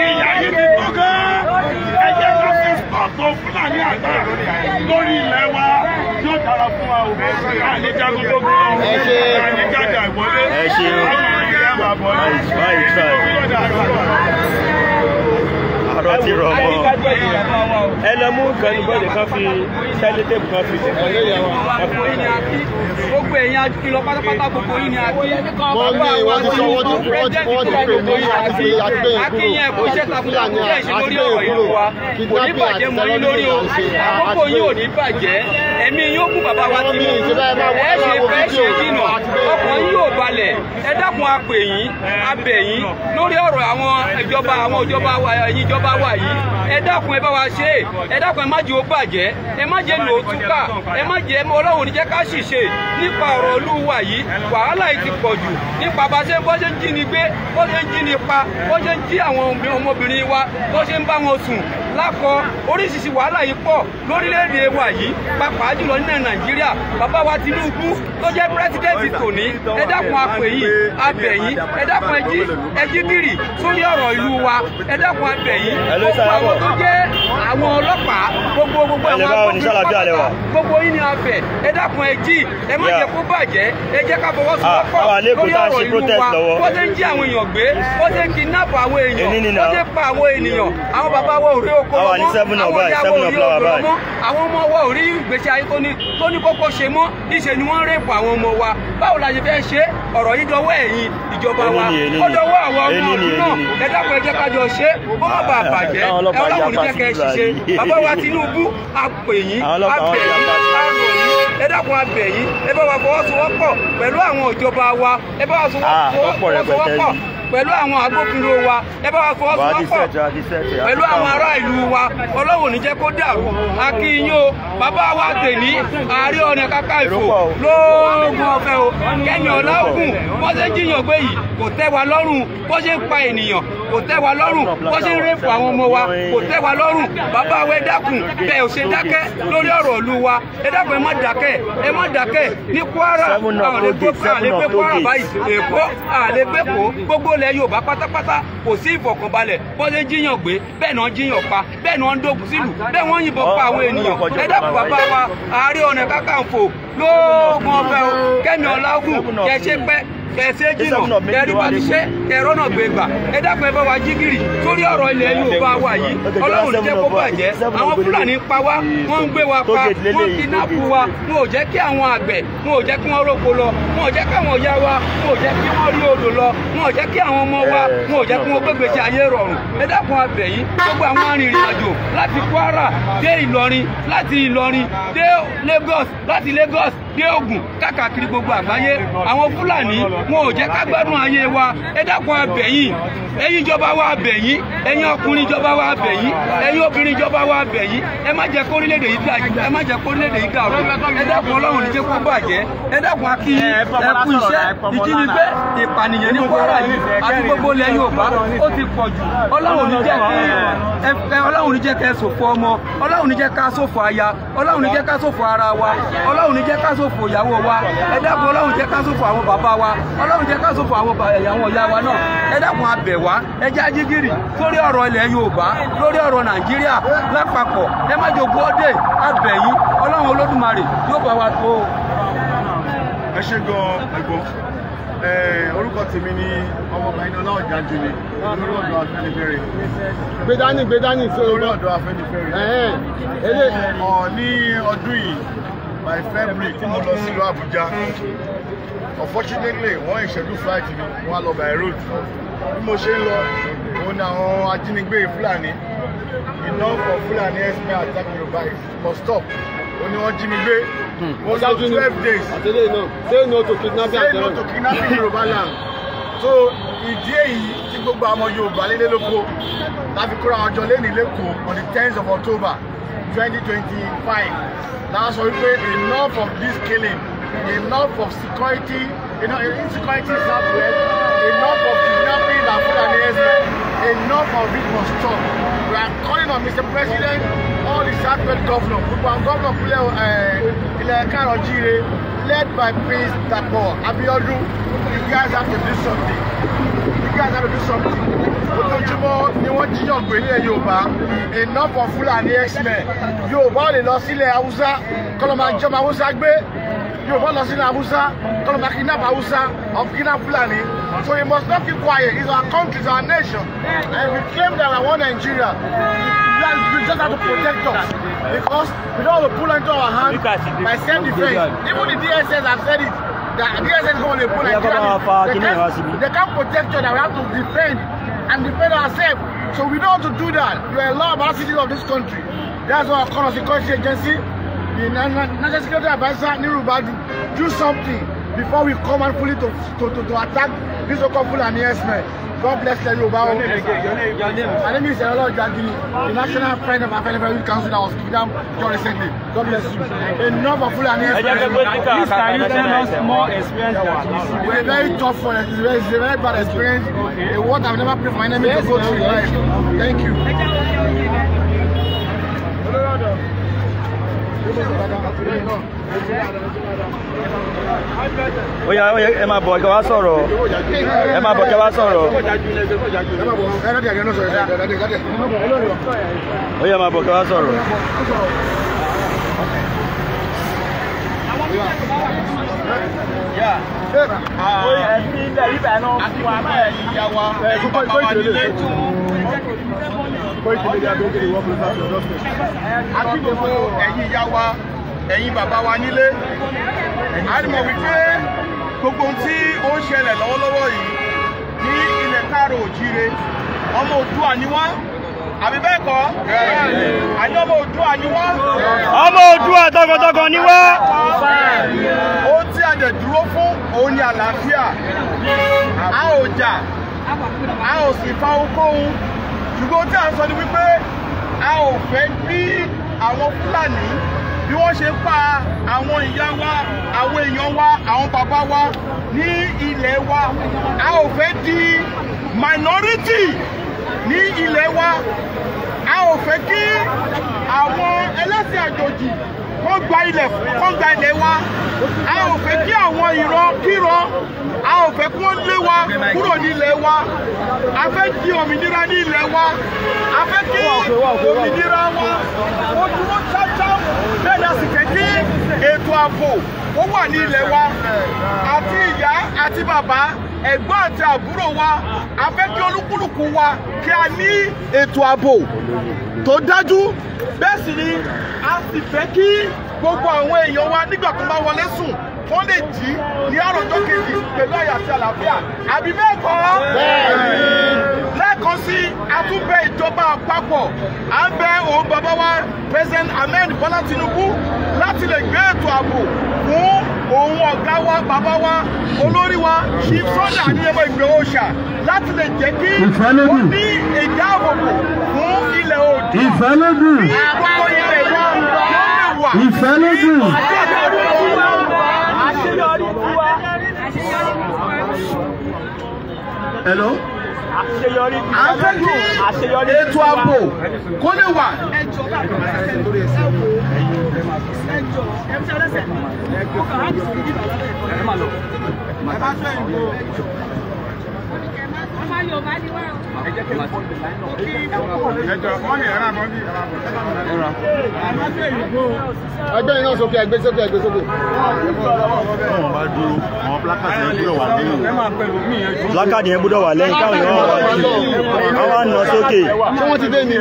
Ìyà yìí ti tó gan-an. Ẹ jẹ́ ká fi stọ́ọ̀tù Fúlàní àgbà lórí ilẹ̀ wa. Yóò dára fún wa o. Àní jagun gbogbo o. Àní jáde àìwọlé. Ẹ ṣe o. Báyìí try. Àrò ti rọ̀ mọ́. Ẹ lọ mú kan bọ́ọ̀dì kan fi sẹ́lẹ̀tẹ̀pù kan fi tẹ̀. Gbogbo ẹ̀yin akílọ pátápátá gbogbo yín ni a kí. Wọ́n ní wọ́n ti sọ wọ́n ti wọ́n ti wọ́n ti pè mí àti pé àti pé Akínyìn ẹ̀kú iṣẹ́ takuntakun jẹ́ ìṣe lórí ọ̀rọ̀ ìlú wa. Kò ní bàjẹ́ mọ́ yín lórí o. Àkókò yín ò ní bàjẹ́. Ẹ̀mí yín ó kún bàbá wa Tinubu. Ẹ ṣe fẹ́ ṣe jìnà. Ọkàn yín yóò balẹ̀. Ẹ dákun a pè yín, a bẹ̀ yín lórí ọ̀rọ̀ àwọn ìjọba àwọn ìjọba wa ẹ̀yin ìjọba wa yìí. Ẹ dákun ẹ bá wa ṣe é. Ẹ dákun ẹ má jẹ́ ó bàjẹ́. Ẹ má jẹ́ lò ó túkà. Ẹ má jẹ́ Ọlọ́run ní jẹ́ ká ṣìṣe nípa ọ̀rọ̀ olúwa yìí. Wàhálà yìí ti pọ̀ jù nípa bá ṣe bó ṣe ń jí ni gbé, bó ṣe ń jí ni pa, bó ṣe ń jí àwọn ọmọbìnrin wa, bó ṣe ń bá wọn sùn lákọ. Oríṣiríṣi wàhálà yìí pọ̀ lórílẹ̀‐èdè wa yìí, pàápàá jùlọ ní Nàìjíríà. Bàbá wa Tinubu tó jẹ́ pírẹ́sídẹ́ǹtì tòní, ẹ dákun a pè yín, a bẹ̀ yín, ẹ dákun ẹ jí gìrì sórí ọ̀rọ̀ ìlú wa, ẹ dákun a bẹ̀ yín. Gbogbo àwọn tó jẹ́ àwọn ọlọ́pàá, gbogbo àwọn agbófinró pátápátá, gbogbo yín ni a bẹ̀, ẹ dákun ẹ jí, ẹ má jẹ́ kó bàjẹ́, ẹ jẹ́ ká fọwọ́sowọ́pọ̀ lórí ọ̀rọ̀ ìlú wa. Bó ṣe ń jí àwọn èèyàn gbé, bó ṣe ń kidnap àwọn èèyàn, bó ṣe ń pa àwọn ènìyàn, àwọn bàbá wa ò rí oko lọ mọ́, àwọn ìyá wa ò rí odò lọ mọ́, àwọn ọmọ wa ò rí ìgbésí ayé tó ní kókó ṣe mọ́, ìṣe ni wọ́n ń rèpù àwọn ọmọ wa. Báwo la ṣe fẹ́ ṣe ọ̀rọ̀ yìí dọwọ́ ẹ̀yin ìjọba wa, ó dọwọ́ àwọn ọmọ ìlú náà. Ẹ dákun ẹ jẹ́ ká jọ ṣe kó má bàa bàjẹ́. Ẹ Ọlọ́run ní jẹ́ kẹ́ ẹ ṣiṣẹ́. Bàbá wa Tinubu, a pè yín, a bẹ̀ yín, a rọ̀ yín, ẹ dákun a bẹ̀ yín, ẹ bá wa fọwọ́sowọ́pọ̀ pẹ̀lú àwọn ìjọba wa, ẹ bá wa fọwọ́sowọ́pọ̀ pẹ̀lú àwọn agbófinró wa, ẹ bá wa fọwọ́sowọ́pọ̀ pẹ̀lú àwọn ará ìlú wa. Ọlọ́run ní jẹ́ kó dàrú. A kí yín o, bàbá wa tèní Ààrẹ Ọ̀nà Kakanfò lóògùn ọ̀fẹ́ o, Kẹ́mi Ọláògùn. Bó ṣe ń jiyàn gbé yìí kò tẹ́ wa lọ́rùn, bó ṣe ń pa ènìyàn kò tẹ́ wa lọ́rùn, bó ṣe ń rẹ́pù àwọn ọmọ wa kò tẹ́ wa lọ́rùn. Bàbá wa ẹ dákun, bẹ́ẹ̀ ò ṣe dákẹ́ lórí ọ̀rọ̀ ìlú wa. Ẹ dákun ẹ má dákẹ́, ẹ má dákẹ́. Ní Kwara àwọn lè gbé Kwara báyìí, Èkó àlè gbé Èkó, gbogbo ilẹ̀ Yorùbá pátápátá kò sí ìfọ̀kànbalẹ̀. Bó ṣe jíyàn gbé bẹ́ẹ̀ náà jíyàn pa, bẹ́ẹ̀ náà ń dógun sílùú, bẹ́ẹ̀ wọ́n yìnbọn pa àwọn ènìyàn. Ẹ dákun bàbá wa Ààrẹ Ọ̀nà Kakanfò lóògùn ọ̀fẹ́ o, Kẹ́mi Ọláògùn, kẹ́ ṣe pẹ́, kẹsẹ jìnnà, kẹrí bá ti ṣe kẹrọnà gbégbà. Ẹ dákun ẹ bá wa jí gìrì sórí ọ̀rọ̀ ilẹ̀ Yorùbá wa yìí. Ọlọ́run ní jẹ́ kó bàjẹ́. Àwọn Fúlàní ń pa wá, wọ́n ń gbé wa pa, wọ́n ń kidnap wa, wọn ò jẹ́ kí àwọn àgbẹ̀, wọn ò jẹ́ kí wọ́n róko lọ, wọn ò jẹ́ kí àwọn ìyá wa, wọn ò jẹ́ kí wọ́n rí odò lọ, wọn ò jẹ́ kí àwọn ọmọ wa, wọn ò jẹ́ kí wọ́n gbégbé sí ayé rọrùn. Ẹ dákun a bẹ̀ yín, gbogbo àwọn arìnrìn àjò láti Kwara dé Ìlọrin, láti Ìlọrin dé Lagos, láti Lagos dé Ògùn, káàkiri gbogbo àgbáyé, àwọn Fúlàní wọn ò jẹ́ ká gbádùn ayé wa. Ẹ dákun a bẹ̀ yín, ẹ̀yin ìjọba wa a bẹ̀ yín, ẹ̀yin ọkùnrin ìjọba wa a bẹ̀ yín, ẹ̀yin obìnrin ìjọba wa a bẹ̀ yín, ẹ má jẹ́ kórílẹ̀-èdè yìí dàrú, ẹ má jẹ́ kórílẹ̀-èdè yìí dàrú. Ẹ dákun Ọlọ́run ní jẹ́ kó bàjẹ́. Ẹ dákun a kí yín, ẹ kú iṣẹ́. Ìjínigbé, ìpànìyàn ní Kwara yìí àti gbogbo ilẹ̀ Yorùbá ó ti pọ̀ jù. Ọlọ́run ní jẹ́ kí Ọlọ́run ní jẹ́ kẹ́ ṣòfò ọmọ, Ọlọ́run ní jẹ́ ká ṣòfò aya, Ọlọ́run ní jẹ́ ká ṣòfò ara wa, Ọlọ́run ní jẹ́ ká ṣòfò ìyàwó wa. Ẹ dákun Ọlọ́run jẹ́ ká ṣòfò àwọn bàbá wa, Ọlọ́run jẹ́ ká ṣòfò àwọn ìyá wa náà. Ẹ dákun a bẹ̀ wá, ẹ jẹ́ ajígìrì sórí ọ̀rọ̀ ilẹ̀ Yorùbá, lórí ọ̀rọ̀ Nàìjíríà lápapọ̀. Ẹ má jogún ọdẹ, a bẹ̀ yín, Ọlọ́run Olódùmarè yóò bá wa tó. Ẹ ṣé gan ẹ̀gbọ́n. Orúkọ tèmi ni ọmọọba Iná Ọ̀jájúni, olórí ọ̀dọ́ Afẹ́nifẹ́re. Gbé dání sí olórí ọ̀dọ́ Afẹ́nifẹ́re. Ní ọdún yìí by February tí mo lọ sílùú Àbújá, unfortunately wọ́n ìṣẹ́jú flight mi, wọ́n á lọ by road. Bí mo ṣe ń lọ, òun ni àwọn ajínigbé Fúlàní, enough of Fúlàní herdsmen attack Yorùbá must stop. Òun ni wọ́n jí mi gbé. Mo lò 12 days. Say no to kidnapping. Say no to kidnapping Yorùbá land. So ìdí èyí tí gbogbo àwọn Yorùbá lélẹ́ lóko láfi kóra àwọn jọ lẹ́nìí lẹ́kọ̀ọ́ on the 10th of October 2025. Láwọn sọ wípé enough of this killing, enough of security, insecurity in Southwest, enough of kidnapping and Fulani herdsmen, enough of it must stop. We are calling on Mr. President, all the Southwest governor, gbogbo àwọn governor ilẹ̀ Káàárọ̀ Oòjíire, led by Prince Dapo Abiodun. You guys have to do something. You guys have to do something. Ojoojúmọ́ ni wọ́n jíyàn gbé nílẹ̀ Yorùbá. Enough of Fulani herdsmen. Yorùbá ò lè lọ sílẹ̀ Haúsá kọ́ ló máa jọmọ Haúsá gbé. Yorùbá lọ sílẹ̀ Haúsá kọ́ ló máa kidnap Haúsá or kidnap Fulani. So we must not keep quiet. It's our country, it's our nation. And we claim that we want Nigeria. We just have to protect us because we don't want to pull into our hand by self-defense. Even the DSS have said it. The DSS is going to pull Nigeria. They can't protect us. We have to defend and defend ourselves. So we don't want to do that. We are a law about citizens of this country. That's why our call security agency, the National Security Advisor Nuhu Ribadu, do something before we come and fully to attack this so-called Fulani herdsmen. God bless the Yoruba. My name is Erolo Jagini, the national president of Afenifere Youth Council that was kidnapped just recently. God bless you. Enough of Fulani herdsmen. Please, can you tell us more experience that you see? It's a very tough one. It's a very bad experience. Okay. A word I've never prayed for my enemy to go through in life. Thank you. Ó yá, ó yá, ẹ máa bọ̀ kẹ́ wá sọ̀rọ̀. Ẹ máa bọ̀ kẹ́ wá sọ̀rọ̀. Ó yá, máa bọ̀ kẹ́ wá sọ̀rọ̀. Àti gbogbo ẹ̀yin ìyá wa, ẹ̀yin bàbá wa nílé, a mọ̀ wípé gbogbo ohun tí ó ń ṣẹlẹ̀ lọ́wọ́lọ́wọ́ yìí ní ilẹ̀ káàró òjíire, ọmọ Oòduà ni wá, àbí bẹ́ẹ̀ kọ́? Àní ọmọ Oòduà ni wá. Ọmọ Oòduà tọkàntọkàn ni wá. Ohun tí a dẹ̀ dúró fún òun ni àlàáfíà. A ò jà, a ò sì fa ohunkóhun. Ṣùgbọ́n ohun tí a ń sọ ni wípé a ò fẹ́ bí àwọn Fúlàní bí wọ́n ṣe pa àwọn ìyá wa, àwọn èèyàn wa, àwọn bàbá wa ní ilẹ̀ wa. A ò fẹ́ di minority ní ilẹ̀ wa. A ò fẹ́ kí àwọn ẹlẹ́sìn àjòjì kó gba ilẹ̀ wa. A ò fẹ́ kí àwọn ìran kíran, a ò fẹ́ kí wọ́n lé wa kúrò ní ilẹ̀ wa. A fẹ́ di òmìnira ní ilẹ̀ wa. A fẹ́ kí òmìnira wa ó dúró ṣáṣá. Bẹ́ẹ̀ ni a sì fẹ́ kí ètò ààbò ó wà ní ilẹ̀ wa. Àti ìyá àti bàbá, ẹ̀gbọ́n àti àbúrò wa, a fẹ́ kí olúkúlùkù wa kí a ní ètò ààbò tó dájú. Bẹ́ẹ̀ sì ni a sì fẹ́ kí gbogbo àwọn èèyàn wa nígbà tó bá wọlé sùn wọ́n lè jí ní àròjọ kejì pẹ̀lú àyà àti àlàáfíà. Àbí bẹ́ẹ̀ kọ́? Lẹ́ẹ̀kan sí, a tún bẹ̀ ìjọba àpapọ̀, à ń bẹ̀ òun bàbá wa President Ahmed Bola Tinubu láti lè gbé ètò ààbò fún òun ọ̀gá wa, bàbá wa, olórí wa, Chief Sunday Adéyẹmọ Ìgbòho Òòṣà, láti lè jẹ́ kí ó ní ìdáàbòbò fún ilẹ̀ Oòduà. Ìfẹ́lódùn. Gbogbo ilẹ̀ wa ló lè wà. Ìfẹ́lódùn. Hello? A fẹ́ kí ètò ààbò kó lè wà. Ẹgbẹ́ iná sókè, ẹgbẹ́ sókè, ẹgbẹ́ sókè. Plákàdì yẹn gbọ́dọ̀ wà lẹ́yìn káwọn èèyàn wà jù. Wọ́n wá nà sókè. Ṣé wọ́n ti dé ni?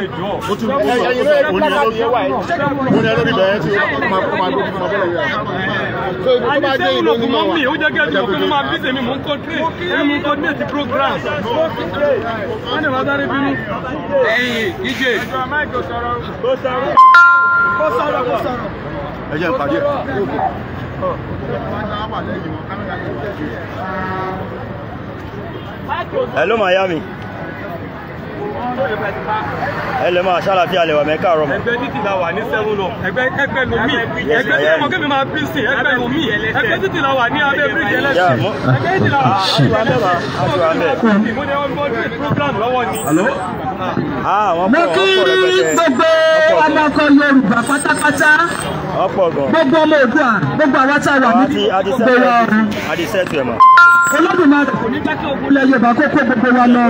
Àní sẹ́wọ̀n ògùn mọ́ mi, ó jẹ́ kí ẹ̀dùn òkú máa bí tèmi, mò ń coordinate program. Wọ́n ní wọ́n sáré bínú. Ẹ̀yin DJ. Ẹ jẹ́ ìpàdé. Hello Miami. Ẹ lè máa ṣàlàfíà lè wà mẹ́kà rọmọ. Ẹgbẹ́ títì la wà ní 7 up. Ẹgbẹ́ lomi. Ẹgbẹ́ tí mo kébì máa bí sí ẹgbẹ́ lomi. Ẹgbẹ́ títì la wà ní abẹ́ bíríjì ẹlẹ́sìn. Ẹgbẹ́ títì la wà ní abẹ́ bíríjì. Mo ní ọmọ ọdún program lọ́wọ́ ni. Mo kí gbogbo ọmọ ọkọ Yorùbá pátápátá. Gbogbo ọmọ Oòduà, gbogbo àwa tá a wà níbí gbogbo wa ọ̀run. Olódùmarè kò ní jẹ́ kí ogun ilẹ̀ Yorùbá kó kó gbogbo wa lọ.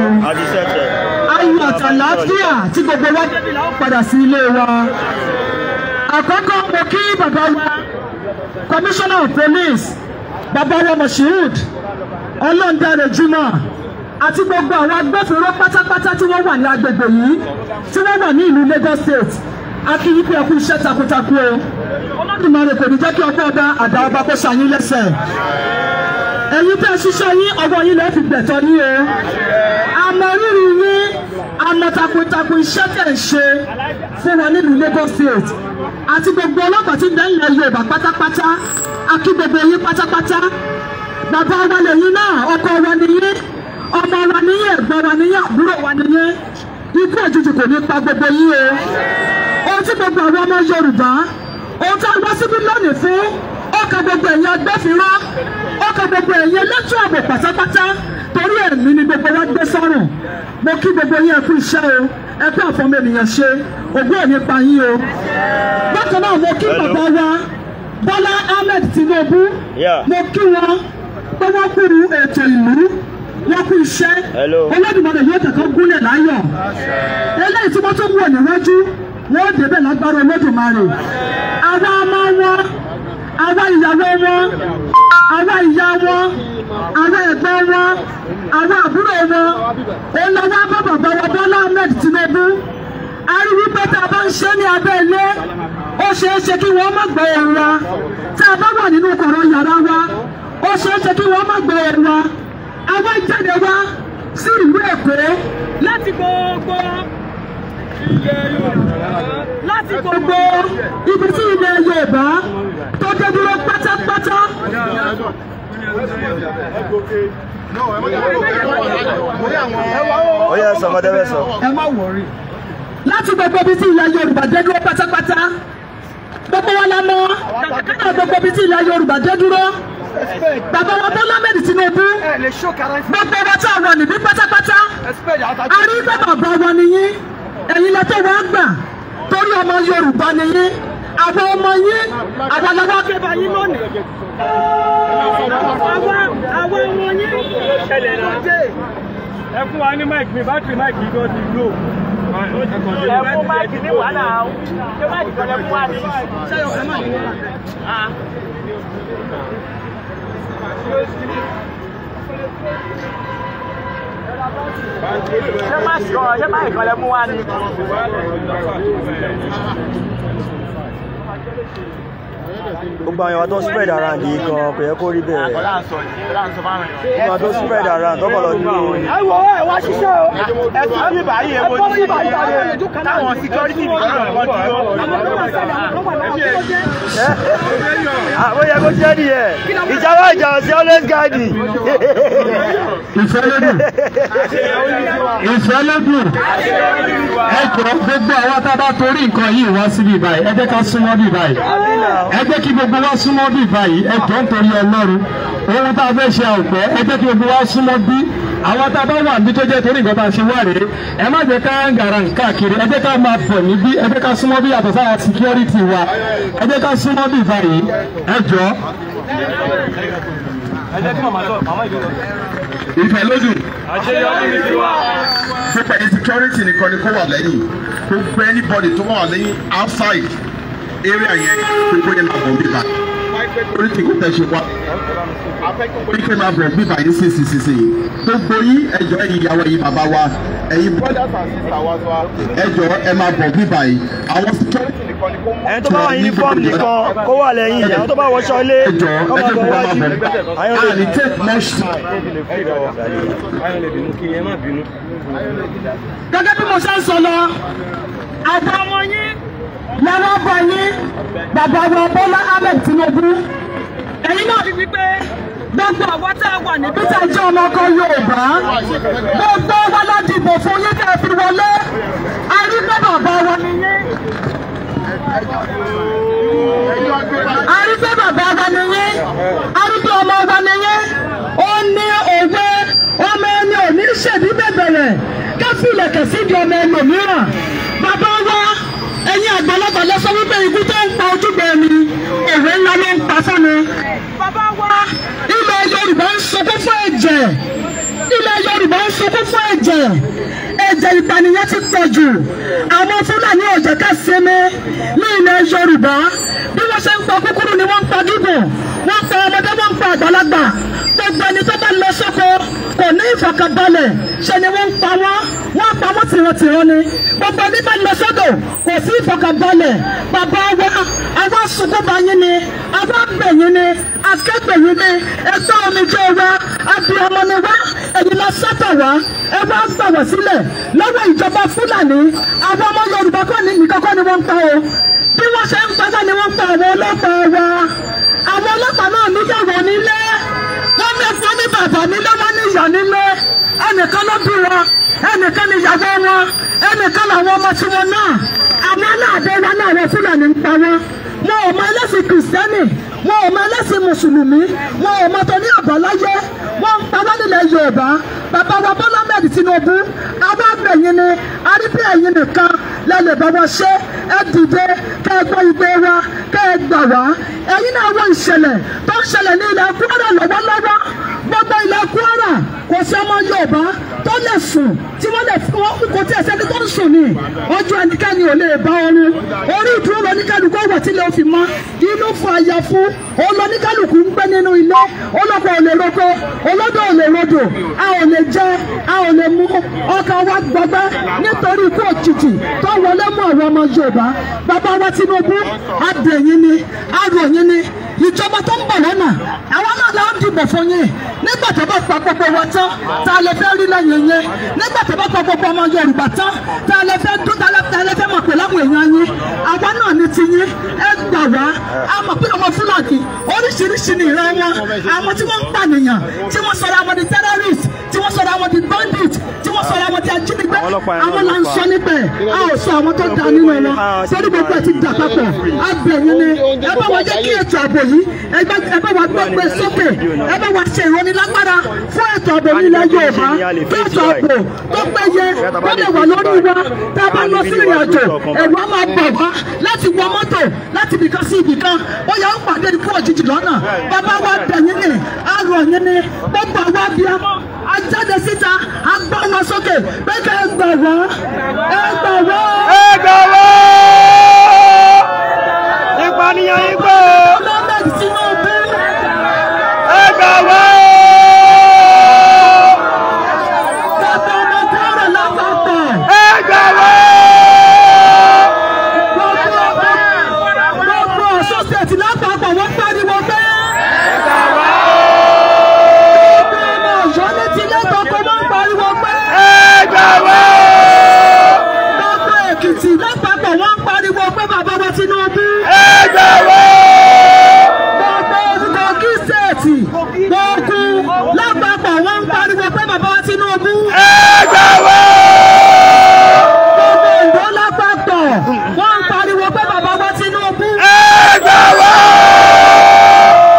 Ayọ̀ àtàlàáfíà tí gbogbo wa débi la ó padà sí ilé wa. Àkọ́kọ́ mo kí bàbá wa Commissioner of Police, bàbá wa Moshood Ọlọ́ndàrẹ̀ Jimoh àti gbogbo àwọn agbófinró pátápátá tí wọ́n wà ní agbègbè yìí tí wọ́n wà ní ìlú Lagos State. A kí yín pé ẹ kú iṣẹ́ takuntakun o. Olódùmarè kò ní jẹ́ kí ọkọ́ ọba àdá ọba kó ṣàyín lẹ́sẹ̀. Ẹ̀yin tẹ́ ẹ ṣiṣẹ́ yín ọwọ́ yín lẹ́ẹ̀ fi gbẹ̀tọ́ ní o. Àmọ́ rírì yín, àmọ́ takuntakun iṣẹ́ tẹ̀ ń ṣe fún wọn nílùú Lagos State àti gbogbo ọlọ́pàá tí ń bẹ nílẹ̀ Yorùbá pátápátá. A kí gbogbo yín pátápátá. Bàbá wa lèyìn náà, ọkọ wa nìyí, ọmọ wa nìyí, ẹ̀gbọ́n wa nìyí, àbúrò wa nìyí. Ikú òjijì kò ní pa gbogbo yín o. Ohun tí gbogbo àwọn ọmọ Yorùbá, ohun tí a wá síbí lónìí fún, ó kan gbogbo ẹ̀yin agbófinró, ó kan gbogbo ẹ̀yin elétò ààbò pátápátá, torí ẹ̀mí ni gbogbo wa gbé sọ́rùn. Mo kí gbogbo yín ẹ kú iṣẹ́ o, ẹ kú àfọmọ ènìyàn ṣe, ògùn ò ní pa yín o. Bákan náà mo kí bàbá wa Bọ́lá Ahmed Tinubu, mo kí wọn pé wọ́n kú ètò ìlú, wọ́n kú iṣẹ́. Olódùmarè yóò tẹ̀kọ́ gúnlẹ̀ láyọ̀. Eléyìí tí wọ́n tún wọ̀ níwájú, wọ́n débẹ̀ lágbára Olódùmarè. Àwa ọmọ wọn, àwa ìyàwó wọn, àwa ìyá wọn, àwa ẹ̀gbọ́n wọn, àwa àbúrò wọn, òun lọ wá bá bàbá wa Bọ́lá Ahmed Tinubu. A rí wípé tá a bá ń ṣe ní abẹ́ ilé, ó ṣeé ṣe kí wọ́n má gbọ́ ohùn wa. Tá a bá wà nínú kọ̀rọ̀ yàrá wa, ó ṣeé ṣe kí wọ́n má gbọ́ ohùn wa. Àwa jáde wá sí ìlú Èkó láti gbogbo ibi tí ilẹ̀ Yorùbá tó dé dúró pátápátá. Ó yẹ sọ ọmọdé bẹ́ẹ̀ sọ. Ẹ má wọrí. Láti gbogbo ibi tí ilẹ̀ Yorùbá dé dúró pátápátá, gbogbo wa la mọ̀ kàkàkà gbogbo ibi tí ilẹ̀ Yorùbá dé dúró. Bàbá wa Bọ́lá Ahmed Tinubu, gbogbo wa tá a wà níbí pátápátá, a rí pé bàbá wa nìyí, ẹ̀yin lẹ tó wá gbà torí ọmọ Yorùbá nìyí, àwọn ọmọ yín, àwọn làwọn akébà yín lónìí. Àwọn ọmọ yín. Ẹ fún wa ní máìkì mi, bátìrì máìkì gan ti lò. Ẹ fún máìkì ní wàhálà o, ṣé máìkì kan lẹ fún wa ní? Ṣé máìkì kan lẹ mú wa ní? Gbogbo àwọn èèyàn tó spread around yìí gan kò yẹ kó rí bẹ́ẹ̀. Gbogbo àwọn tó spread around tó kọ̀ lọ dúró. Ẹ wo ẹ wá ṣiṣẹ́ o. Ẹ tún bí báyìí ẹ wo ní táwọn security nìkan kan dúró. Ó yẹ kó jẹ́ nìyẹn. Ìjàmbá ìjà ọ̀sẹ̀ always guide. Ìfẹ́ lódùn. Ìfẹ́ lódùn. Ẹ jọ̀ọ́ gbogbo àwọn tá a bá torí nǹkan yìí wá síbí báyìí, ẹ jẹ́ ká súnmọ́ bí báyìí. Ẹ jẹ́ kí gbogbo wa súnmọ́ bí báyìí, ẹ jọ̀ọ́ nítorí Ọlọ́run. Ohun tá a fẹ́ ṣe àwùpẹ́, ẹ jẹ́ kí gbogbo wa súnmọ́ bí. Àwọn tá a bá wà níbi tó jẹ́ torí nǹkan tá a ṣe wá rèé, ẹ má jẹ́ ká ń gàrà káàkiri, ẹ jẹ́ ká máa bọ̀ níbí, ẹ jẹ́ ká súnmọ́ bí yàtọ̀ sára security wa, ẹ jẹ́ ká súnmọ́ bí báyìí, ẹ jọ̀ọ́. Ìfẹ́ lódùn. Gbogbo ẹni security nìkan ni kó wà lẹ́yìn. Gbogbo anybody tó wà lẹ́yìn outside area yẹn gbogbo yẹn máa bọ̀ bíbá. Security kò tẹ̀ ṣe wá. Oríkè máa bọ̀ bíbá yín sí sí sí sí. Gbogbo yín ẹjọ́ ẹ̀yin ìyàwó ẹ̀yin bàbá wa ẹ̀yin brothers and sisters wa ẹjọ́ ẹ máa bọ̀ bíbá yìí. Àwọn security nìkan ni kó mú. Ẹni tó bá wà uniform nìkan kó wà lẹ́yìn, àwọn tó bá wọṣọ ilé kó máa bọ̀ wájú. A ní take much time. Gẹ́gẹ́ bí mo ṣe ń sọ lọ, àwọn ọmọ yín lọ́wọ́ bọ̀ yín, bàbá wa Bọ́lá Ahmed Tinubu. Ẹ̀yin náà rí wípé gbogbo àwọn tá a wà níbí tá a jẹ́ ọmọ ọkọ Yorùbá, gbogbo wa la dìbò fún yín tẹ́ ẹ fi wọlé. A rí pé bàbá wa ni yín. A rí pé bàbá wa ni yín. A rí pé ọmọ wa ni yín. Ó ní òwe ọmọ ẹni ò ní ṣèdí bẹ̀bẹ̀rẹ̀ ká filẹ̀kẹ̀ síbi ọmọ ẹlòmíràn. Bàbá wa, ẹ̀yin àgbàlagbà lọ sọ wípé ikú tó ń pa ojúgbà ẹni òwe ńlá ló ń pa fún mi. Bàbá wa, ilẹ̀ Yorùbá ń sunkún fún ẹ̀jẹ̀. Ilẹ̀ Yorùbá ń sunkún fún ẹ̀jẹ̀. Ẹ̀jẹ̀ ìpànìyàn ti pọ̀ jù. Àwọn Fúlàní ò jẹ́ ká sinmi ní ilẹ̀ Yorùbá. Bí wọ́n ṣe ń pa kúkúrú ni wọ́n ń pa gígùn. Wọ́n pa ọmọdé, wọ́n ń pa àgbàlagbà. Gbogbo ẹni tó bá lọ sóko kò ní ìfọ̀kànbalẹ̀, ṣe ni wọ́n ń pa wọ́n, wọ́n pa wọ́n tìrantìran ni. Gbogbo ẹni bá lọ sódò kò sí ìfọ̀kànbalẹ̀. Bàbá wa, àwa sunkún bá yín ni, àwa bẹ̀ yín ni, akẹ́gbẹ̀ yín ni, ẹgbẹ́ omijé wa, abiyamọ ni wá, ẹ̀yin lọ sọ́tọ̀ wá, ẹ wá gbà wá sílẹ̀ lọ́wọ́ ìjọba Fúlàní. Àwọn ọmọ Yorùbá kọ́ ni nìkan kọ́ ni wọ́n ń pa o. Bí wọ́n ṣe ń pa wá ni wọ́n ń pa àwọn ọlọ́pàá wa. Àwọn ọlọ́pàá náà níyàwó nílé, wọ́n mẹ́fọ́ ní bàbá nílé, wọ́n ní ìyá nílé. Ẹnìkan ló bí wọn, ẹnìkan ní ìyàwó wọn, ẹnìkan làwọn ọmọ tiwọn náà. Àwọn aláàbẹ̀ wa náà wọ Fúlàní ń pa wọn. Wọn ò mọ ẹlẹ́sìn Kìrìsìtẹ́nì, wọn ò mọ ẹlẹ́sìn Mùsùlùmí, wọn ò mọ tó ní àbáláyé. Wọ́n ń pa wá nílẹ̀ Yorùbá. Bàbá wa Bọ́lá Ahmed Tinubu, àwọn àgbẹ̀yìn ni, arípé ẹ̀yìn nìkan lẹ lè bá wa ṣe. Ẹ dìde kẹ́ ẹ gbọ́ igbe wa, kẹ́ ẹ gbà wá. Ẹ̀yin náà wọ ìṣẹ̀lẹ̀ tó ń ṣẹlẹ̀ ní ilẹ̀ Kwara lọ́wọ́lọ́wọ́. Gbogbo ilẹ̀ Kwara kò sí ọmọ Yorùbá tó lè sùn tí wọ́n lè fún kò tí ẹsẹ̀ tó ń sùn ní ojú ẹnikẹ́ni ò lè bá ọrùn. Orí ìdúró lóníkàlùkù ọ̀wọ̀ tí lè fi mọ́ inú fún aya fún olóníkàlùkù ń gbé nínú ilé. Olóko ò lè roko, olódò ò lè rodò, a ò lè jẹ, a ò lè mú. Ọkàn wa gbọgbẹ́ nítorí ikú òjijì tó wọlé mú àwọn ọmọ Yorùbá. Bàbá wa Tinubu, abẹ̀yìn ni, aròyìn ni, ìjọba tó ń bọ̀ lọ́nà àwọn náà la ń dìbò fún yín. Nígbà tó bá pa gbogbo wa tán, tá a lè fẹ́ rí lẹ́yìn yín? Nígbà tó bá pa gbogbo ọmọ Yorùbá tán, tá a lè fẹ́ dún, tá a lè fẹ́ mọ̀ pé láwọn èèyàn yín? Àwa náà ní ti yín, ẹ gbà wá. A mọ̀ pé ọmọ Fúlàní oríṣiríṣi ní ìran wọn. Àwọn tí wọ́n ń pànìyàn, tí wọ́n sọ̀rọ̀ àwọn di terrorist, tí wọ́n sọ̀rọ̀ àwọn di bandit, tí wọ́n sọ̀rọ̀ àwọn di ajínigbé, àwọn là ń sọ níbẹ̀. A ò sọ àwọn tó da nínú wọn, torí gbogbo ẹ̀ ti dà papọ̀. Abẹ̀yìn ni, ẹ bá wa jẹ́ kí ètò ààbò yìí, ẹ bá wa gbé sókè, ẹ bá wa ṣe ìrónilágbára fún ètò ààbò nílẹ̀ Yorùbá, kí ètò ààbò tó péye kó lè wà lórí wa. Tá a bá lọ sí ìrìn àjò, ẹ̀rù á máa bà wá láti wọ mọ́tò láti ibìkan sí ibìkan, ó yẹ ó pàdé ikú òjijì lọ́nà. Bàbá wa bẹ̀yìn ni, arọ̀ yín ni, gbogbo àwa abiyamọ a jáde síta, a gbọ́ wọn sókè pé kẹ́ ẹ gbà wá, ẹ gbà wá, ẹ gbà wá. Ìpànìyàn yín gbọ́. Ẹ gbà wá. Bàbá ọmọ Kwara lápapọ̀. Ẹ gbà wá. Gbogbo Ọ̀ṣun state lápapọ̀ wọ́n pariwo pé. Ẹ gbà wá. Gbogbo ọmọ Ọ̀yọ́ ní tilé gbogbo wọ́n pariwo pé. Ẹ gbà wá. Gbogbo Èkìtì lápapọ̀ wọ́n pariwo pé bàbá wa Tinubu. Ẹ gbà wá. Gbogbo Kogi state, gbogbo lápapọ̀ wọ́n pariwo pé bàbá wa Tinubu. Ẹ gbà wá. Gbogbo Oǹdó lápapọ̀ wọ́n pariwo pé bàbá wa Tinubu. Ẹ gbà wá.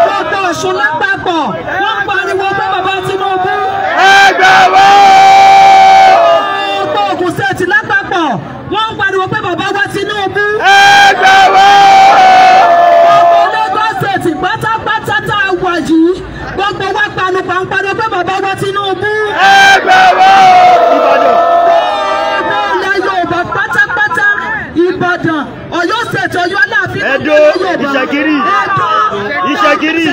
Gbogbo Ọ̀ṣun lápapọ̀ wọ́n pariwo pé bàbá Tinubu. Ẹ gbà wá. Gbogbo Ògùn state lápapọ̀ wọ́n pariwo pé bàbá wa Tinubu. Ẹ gbà wá. Gbogbo Lagos state pátápátá tá a wà yìí, gbogbo wa panupọ̀ ń pariwo pé bàbá wa Tinubu. Ẹ gbà wá. Gbogbo ilẹ̀ Yorùbá pátápátá, Ìbàdàn, Ọ̀yọ́ state, Ọ̀yọ́ Aláàfin, Ẹdó, Ìṣẹ̀kírì, Ẹdó, Ìṣẹ̀kírì,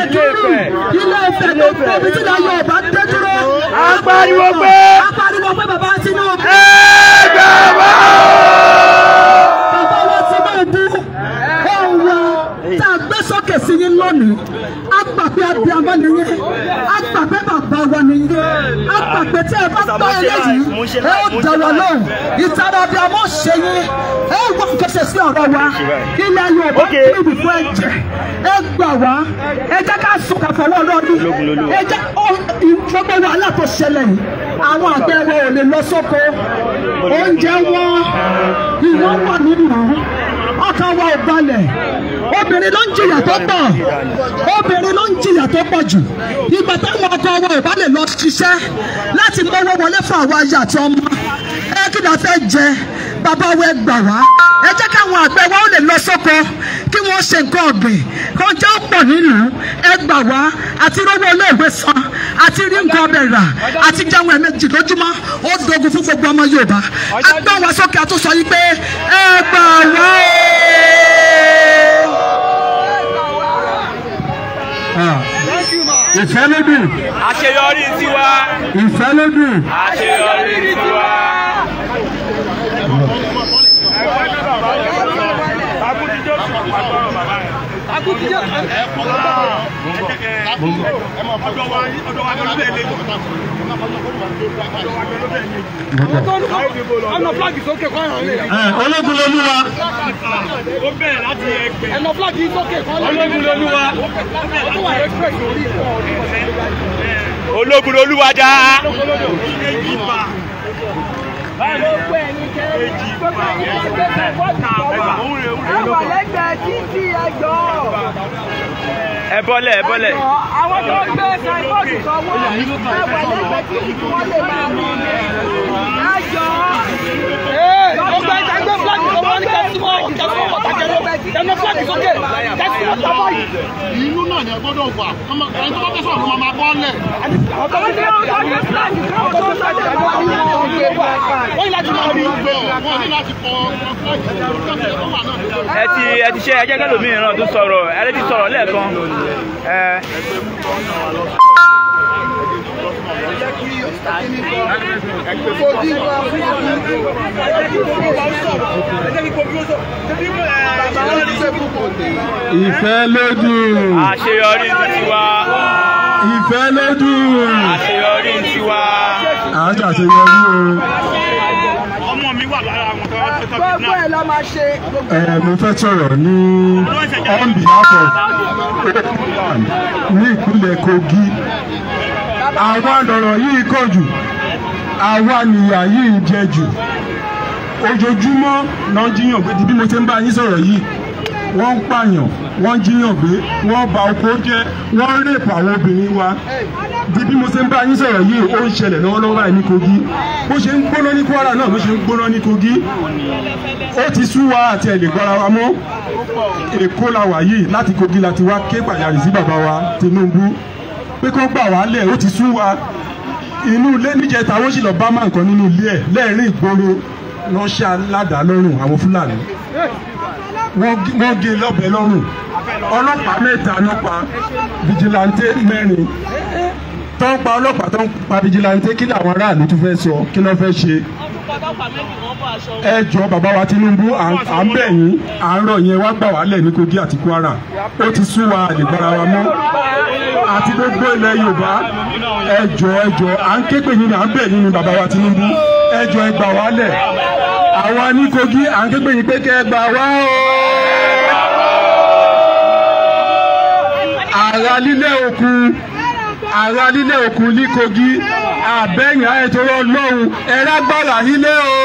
Ilé Ifẹ̀, gbogbo ibi tí ilẹ̀ Yorùbá dé dúró. A pariwo pé. A pariwo pé bàbá Tinubu. Ẹ gbà wá. Bàbá wa Tinubu, ohùn wa tá a gbé sókè sí yín lónìí. A gbà pé abiyamọ nìyẹn, a gbà pé bàbá wa nìyẹn, a gbà pé tí ẹ bá gbọ́ eléyìí, ẹ ó dá wa lóhùn. Ìtara abiyamọ ṣe yín, ẹ ó wọ́n kẹsẹ̀ sí ọ̀rọ̀ wa. Ilẹ̀ Yorùbá Okay. kí ìfún ẹ̀jẹ̀, ẹ gbà wá, ẹ jẹ́ ká sùn ká fọwọ́ lọ́dún. Ẹ jẹ́ gbogbo wàhálà tó ṣẹlẹ̀ yìí, àwọn àgbẹ̀ wa ò lè lọ sóko, oúnjẹ wọn ìwọ́n wà nínú ọkàn wa ò balẹ̀. Obìnrin ló ń jìyà tó pọ̀, obìnrin ló ń jìyà tó pọ̀ jù. Ìgbà táwọn ọkọ wa ò bá lè lọ ṣiṣẹ́ láti mọ́wọ́ wọlé fún àwọn aya àti ọmọ, ẹ kí la fẹ́ jẹ? Bàbá wa ẹ gbà wá, ẹ jẹ́ káwọn àgbẹ̀ wa ó lè lọ sóko kí wọ́n ṣe nǹkan ọ̀gbìn kó jẹ́ ó pọ̀ nílùú. Ẹ gbà wá, àti rówó iléèwé san, àti rí nǹkan ọbẹ̀ rà, àti jẹun ẹ̀mejì lójúmọ́, ó dogun fún gbogbo ọmọ Yorùbá. A gbọ́ wa sókè, a tún sọ yìí pé ẹ gbà wá o. Ìfẹ́ ló dùn. Àṣeyọrí tiwa. Ìfẹ́ ló dùn. Àṣeyọrí tiwa. Ológun lolúwa. Ológun lolúwa. Ológun lolúwa dá. Gbogbo ẹ̀yin tẹ́ gbogbo ẹ̀yin tẹ́ gbé bọ́ọ̀dù lọ́wọ́ ẹ wà lẹ́gbẹ̀ẹ́ títí ẹjọ́. Ẹ bọ́lẹ̀ ẹ bọ́lẹ̀. Àwọn tó ń gbé signboard sọ́wọ́ ẹ wà lẹ́gbẹ̀ẹ́ títí kí wọ́n lè máa rí ẹjọ́. Gbogbo ẹ̀yin tẹ́ gbé flag sọ́wọ́ ní kẹ́sìmọ́ kẹ́sìmọ́ pàtàkì ẹ̀rọ flag sókè kẹ́sìmọ́ tàbá yìí. Inú náà ni ẹ gbọ́dọ̀ wà, ẹni tó bá fẹ́ sọ̀rọ̀ ló máa bọ́lẹ̀. Àwọn tó ń gbé flag káwọn tó ń sọ̀rọ̀ wọ́n ní láti máa rí. Wọ́n ní láti kọ flag Ẹ ti ṣe ẹ jẹ́ kẹ́lòmíràn tó sọ̀rọ̀ ẹ ti sọ̀rọ̀ lẹ́ẹ̀kan. Ìfẹ́ ló dùn. Àṣeyọrí tiwa. Ìfẹ́ ló dùn. Àṣeyọrí tiwa. À ń ṣàṣeyọrí o. Ọmọ mi wà lára àwọn tó wá tó Gbogbo ẹ̀ ló máa ṣe. Mo fẹ́ sọ̀rọ̀ ní on behalf of ní ìpínlẹ̀ Kogi. Àwa lọ̀rọ̀ yìí kàn jù, àwa nìyà yìí jẹ jù. Ojoojúmọ́ náà jíyàn gbé di bí mo ṣe ń bá yín sọ̀rọ̀ yìí. Wọ́n ń pààyàn, wọ́n ń jíyàn gbé, wọ́n ba oko jẹ́, wọ́n ń rèpù àwọn obìnrin wa. Di bí mo ṣe ń bá yín sọ̀rọ̀ yìí, ó ń ṣẹlẹ̀ lọ́wọ́lọ́wọ́ báyìí ní Kogi. Bó ṣe ń gbóná ní Kwara náà ló ṣe ń gbóná ní Kogi. Ó ti sú wa àti ẹ̀ lè gbọ́ra wa mọ́. Èkó la wà yìí, láti Kogi la ti wá ké gbàjarè sí bàbá wa Tinubu pé kó gbà wá lẹ̀, ó ti sú wa. Inú ilé níjẹta wọ́n sì lọ bá máa nǹkan nínú ilé ẹ̀ lẹ́ẹ̀rín ìgboro lọ́ ṣá ládàá lọ́rùn àwọn Fúlàní. Wọ́n gé lọ́bẹ lọ́rùn. Ọlọ́pàá mẹ́ta ló pa fìjìláńtẹ́ mẹ́rin. Tó ń pa ọlọ́pàá tó ń pa fìjìláńtẹ́, kí làwọn aráàlú tún fẹ́ sọ, kí ló fẹ́ ṣe? Ẹ jọ̀ọ́ bàbá wa Tinubu, à ń bẹ̀ yín, à ń rọ̀ yẹn, wá gbà wá lẹ̀ ní Kogi àti Kwara. Ó ti sú wa, àlè gbára wa mọ́. Àti gbogbo ilẹ̀ Yorùbá, ẹ jọ̀ọ́ ẹ jọ̀ọ́, à ń ké pè yín ni, à ń bẹ̀ yín ni bàbá wa Tinubu. Ẹ jọ̀ọ́ ẹ gbà wá lẹ̀. Àwa ní Kogi à ń ké pè yín pé kẹ́ ẹ gbà wá o. Àrà lílẹ̀ òkun, àrà lílẹ̀ òkun ní Kogi, àbẹ̀yìn àìtọ́rọ̀ Ọlọ́run, ẹ̀rá gbàrà nílé o.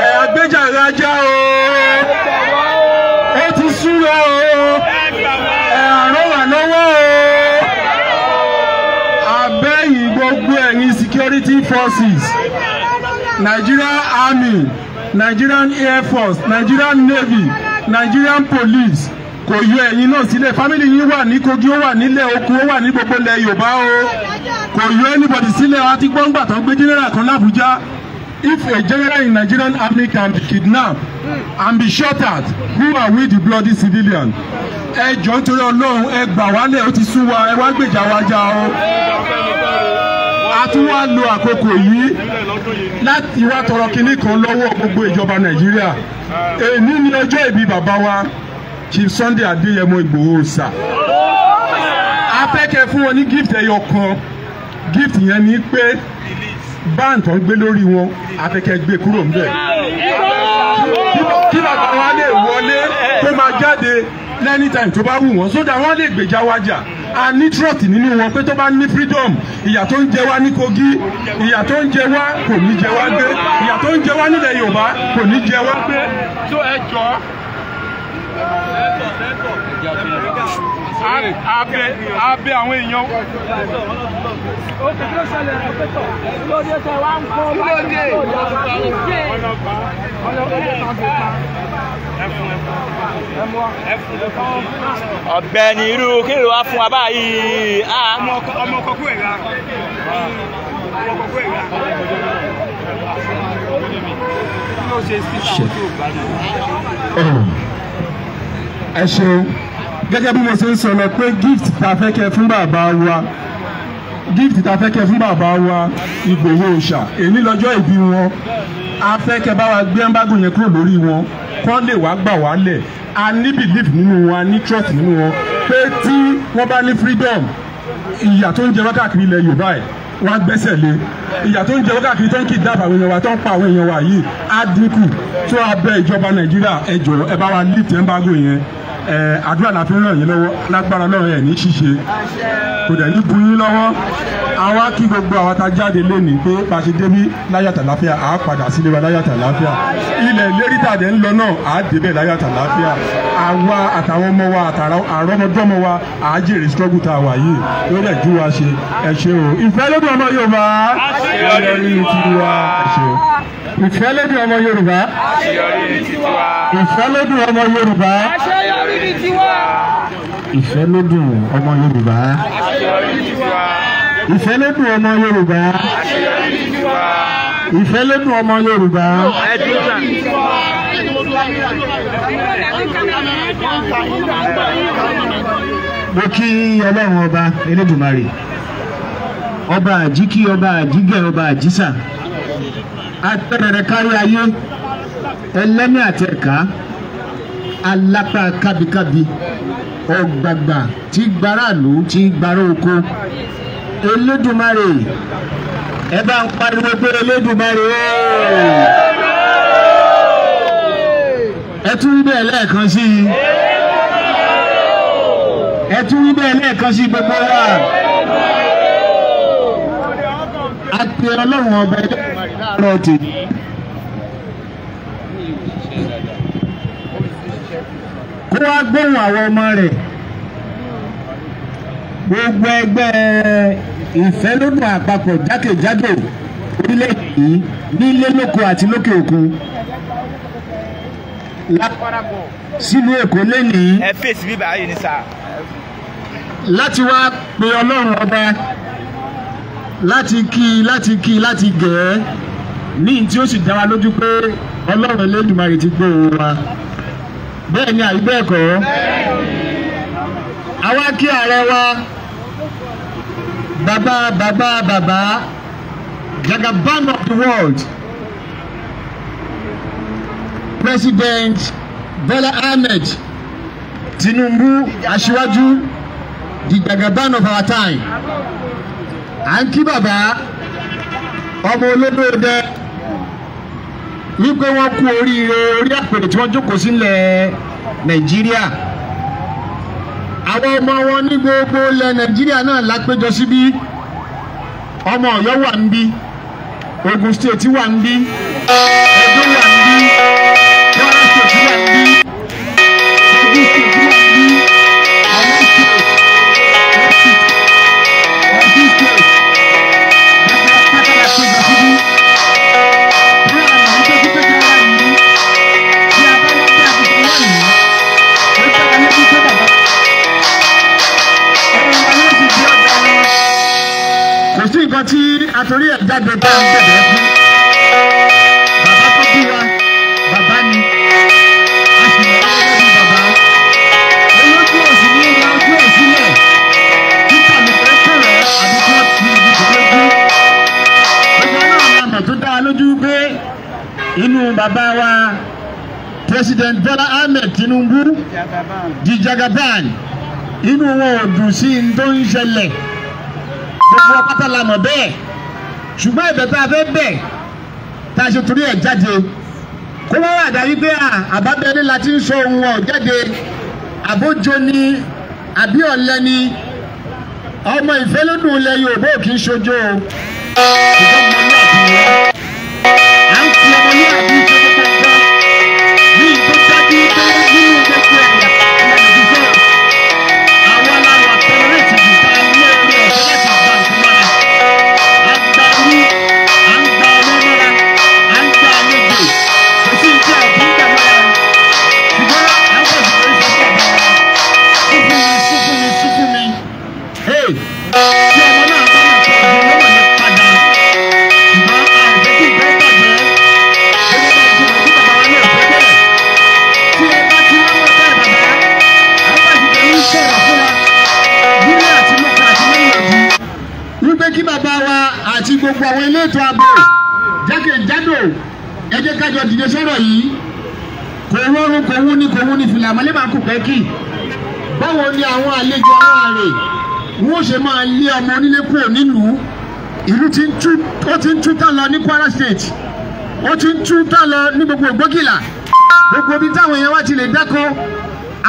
Ẹ̀ àgbéjàre ajá o. Ó ti súra o. Ẹ̀ àrọ́ wà lọ́wọ́ o. Àbẹ̀yìn gbogbo ẹ̀yin security forces, Nigerian Army, Nigerian Air Force, Nigerian Navy, Nigerian Police, kò yọ ẹ̀yin náà sílẹ̀. Family yín wà ní Kogi, ó wà nílẹ̀ oko, ó wà ní gbogbo ilẹ̀ Yorùbá o. Kò yọ anybody sílẹ̀. Wá ti gbọ́ngbà tán gbé general kan l'Abuja. If a general in Nigerian army can be kidnapped and be shot at, who are we the bloody civilian? Ẹ jọ̀ọ́ nítorí Ọlọ́run, ẹ gbà wálẹ̀, ó ti sú wa, ẹ wá gbèjà wa jà o. A tún wá lo àkókò yìí láti wá tọrọ kinní kan lọ́wọ́ gbogbo ìjọba Nàìjíríà. Èní ni ọjọ́ ìbí bàbá wa Chief Sunday Adéyẹmọ Ìgbòho Òòṣà. A fẹ́ kẹ́ fún wọn ní gift ẹyọ kan. Gift yẹn ni pé báǹtì tó ń gbé lórí wọn, a fẹ́ kẹ́ gbé kúrò ńbẹ̀. Kí bàbá wa lè wọlé kó máa jáde anytime tó bá wù wọ́n, sódà wọ́n lè gbèjà wa jà. A ní trust nínú wọn pé tó bá ní freedom, ìyà tó ń jẹ wá ní Kogi, ìyà tó ń jẹ wá kò ní jẹ wá gbé, ìyà tó ń jẹ wá nílẹ̀ Yorùbá kò ní jẹ wá gbé. Tó ẹ jọ̀ọ́, abẹ àwọn èèyàn. Ọ̀gbẹ́ni irú kí ló wá fún wa báyìí? Ọmọ ọkọ kú ẹ̀rá. Ọmọ ọkọ kú ẹ̀rá. Ẹ ṣeun. Gẹ́gẹ́ bí mo ṣe ń sọ lọ pé gift ta fẹ́ kẹ́ fún bàbá wa, gift ta fẹ́ kẹ́ fún bàbá wa Ìgbòho Òòṣà, èyí lọ́jọ́ ìbí wọn, a fẹ́ kẹ́ bá wa gbé embargo yẹn kúrò lórí wọn, kọ́ lè wá gbà wá lẹ̀. A ní belief nínú wọn, a ní trust nínú wọn pé tí wọ́n bá ní freedom, ìyà tó ń jẹ wá káàkiri ilẹ̀ Yorùbá ẹ̀ wọ́n á gbẹ́sẹ̀ lé. Ìyà tó ń jẹ wá káàkiri, tó ń kidnap àwọn èèyàn wa, tó ń pa àwọn èèyàn wa yìí, á dínkù. Tó a bẹ ìjọba Nàìjíríà, ẹ jọ̀ọ́, ẹ bá wa lift embargo yẹn. Ẹ àdúrà la fi ń ràn yín lọ́wọ́, lágbára Ọlọ́run ẹ̀ ní ṣíṣe, kò dẹ̀ ní bu yín lọ́wọ́. Àwa kí gbogbo àwa tá jáde lénìí pé bá a ṣe débí láyàtà láfíà, à á padà sílé wa láyàtà láfíà. Ilẹ̀ ìlérí tàdé ń lọ náà, à á débẹ̀ láyàtà láfíà. Àwa àtàwọn ọmọ wa àtàrà àrọ́mọdọ́mọ wa, à á jèrè struggle tá a wà yìí lórí ẹ̀jú wa ṣe. Ẹ ṣé o. Ìfẹ́ lódùn ọmọ Yorùbá, àṣeyọrí ní tiwa. Ẹ ṣé o. Ìfẹ́ lódùn ọmọ Yorùbá, ìfẹ́ lódùn ọmọ Yorùbá, ìfẹ́ lódùn ọmọ Yorùbá, ìfẹ́ lódùn ọmọ Yorùbá, ìfẹ́ lódùn ọmọ Yorùbá. Mo kí Ọlọ́run ọba Elédùmarè, ọba àjíkí, ọba àjígẹ̀, ọba àjísà, atẹ́rẹrẹ kárí ayé, ẹlẹ́mì àtẹ̀ká, alápá kábíkábí, ọ̀gbàgbà tí gbáràlú tí gbárà oko. Elédùmarè, ẹ bá ń pariwo pé Elédùmarè ooo. Ẹ tún wí bẹ́ẹ̀ lẹ́ẹ̀kan sí i. Ẹ tún wí bẹ́ẹ̀ lẹ́ẹ̀kan sí gbogbo wa. A pe Ọlọ́run ọba Elédùmarè láàárọ̀ tèmi. Kó wá gbóhùn àwọn ọmọ rẹ̀. Gbogbo ẹgbẹ́ Ìfẹ́lódùn àpapọ̀ jákèjádò orílẹ̀-èdè yìí, nílé lóko àti lókè òkun, láparapọ̀ sílùú Èkó lénìí. Ẹ fèsì bíbá yìí ní sáà. Láti wá pe Ọlọ́run ọba, láti kí láti kí láti gẹ̀ ẹ́ ní tí ó sì dá wa lójú pé Ọlọ́run Elédùmarè ti gbọ́ òun wa. Bẹ́ẹ̀ ni àbí bẹ́ẹ̀ kọ́? Àwa kí ààrẹ wa, bàbá bàbá bàbá, Jagaban of the world, President Bola Ahmed Tinubu, aṣíwájú, the Jagaban of our time. À ń kí bàbá ọmọ olódòdẹ wípé wọ́n kú oríire orí àpèrè tí wọ́n jókòó sílẹ̀ Nàìjíríà. Àwọn ọmọ wọn ní gbogbo ilẹ̀ Nàìjíríà náà lápéjọ síbí. Ọmọ Ọ̀yọ́ wà níbí, Ogun State wà níbí, Edo wà níbí, Kwara State wà níbí, Kogi State wà níbí, Ọ̀yọ́ State, Ọ̀ṣun State, gbogbo pátá lápéjọ síbí. Bí àná ń tọ́jú pé kára yìí, bí a bá wá bí a ti fi wá yìí, ó dára lójú pé bàbá. Kò sí nǹkan tí àtòrí ẹ̀ jáde bá ń bẹ̀bẹ̀ fún. Bàbá tó bí wa, bàbá ni, a sì mọ̀ ọ́ gẹ́gẹ́ bí bàbá. Olójú òsì ní ìlà ojú ẹ̀ sílẹ̀, títà lè fẹ́ kọ̀rọ̀ àbí kí wọ́n ti ibi tó lójú. Gbogbo náà la mọ̀ tó dá a lójú pé inú bàbá wa, President Bola Ahmed Tinubu, di Jagaban, inú wọn ò dùn sí n tó ń ṣẹlẹ̀. Gbogbo apáta la mọ̀ bẹ́ẹ̀, ṣùgbọ́n ẹ̀bẹ̀ tá a fẹ́ bẹ̀ tá a ṣe torí ẹ̀ jáde, kó wọ́n wà dábí pé àbábẹ́lé la ti ń sọ ohun ọ̀ jáde, àbójo ni àbí ọ̀lẹ ni. Ọmọ Ìfẹ́lódùn ilẹ̀ Yorùbá ò kì í ṣojo o. Ṣùgbọ́n ọmọlúwàbí ni wọ́n. À ń fi ọmọlúwàbí ṣe gbogbo nǹkan ní ìtó dájú pé nínú gbogbo ẹ̀yà ilẹ̀ Nàìjíríà àwọn aláwọ̀ tẹ̀lé jù tá a ní orí ọ̀fẹ́ láti gba nǹkan mọ́ra. À ń gba orí, à ń gba ọmọ mọ́ra, à ń gba àlejò, kò sí ní tí a kì í gbà mọ́ra o. Ṣùgbọ́n à ń pọ̀ sí orí sọ́kọ̀ ọ̀gá wa. Sún fún mi, sún fún mi, sún fún mi. Hey! Tí ọmọ náà bá máa tọ́ ọdún lọ́wọ́ ní padà. àwọn elétò ààbò jákèjádò, ẹ jẹ́ ká jọ dìde sọ̀rọ̀ yìí. Kò rọrùn, kò wú ní, kò wú ní fìlà àmọ́lé máa kù pẹ́ kì. Báwo ni àwọn àlejò àwọn àrè wọ́n ṣe máa lé ọmọ onílé kúrò nílùú? Ìlú ti ń tú, ó ti ń tú tán lọ ní Kwara State, ó ti ń tú tán lọ ní gbogbo Ògbógìlà, gbogbo ibi táwọn èèyàn wá ti lè dáko,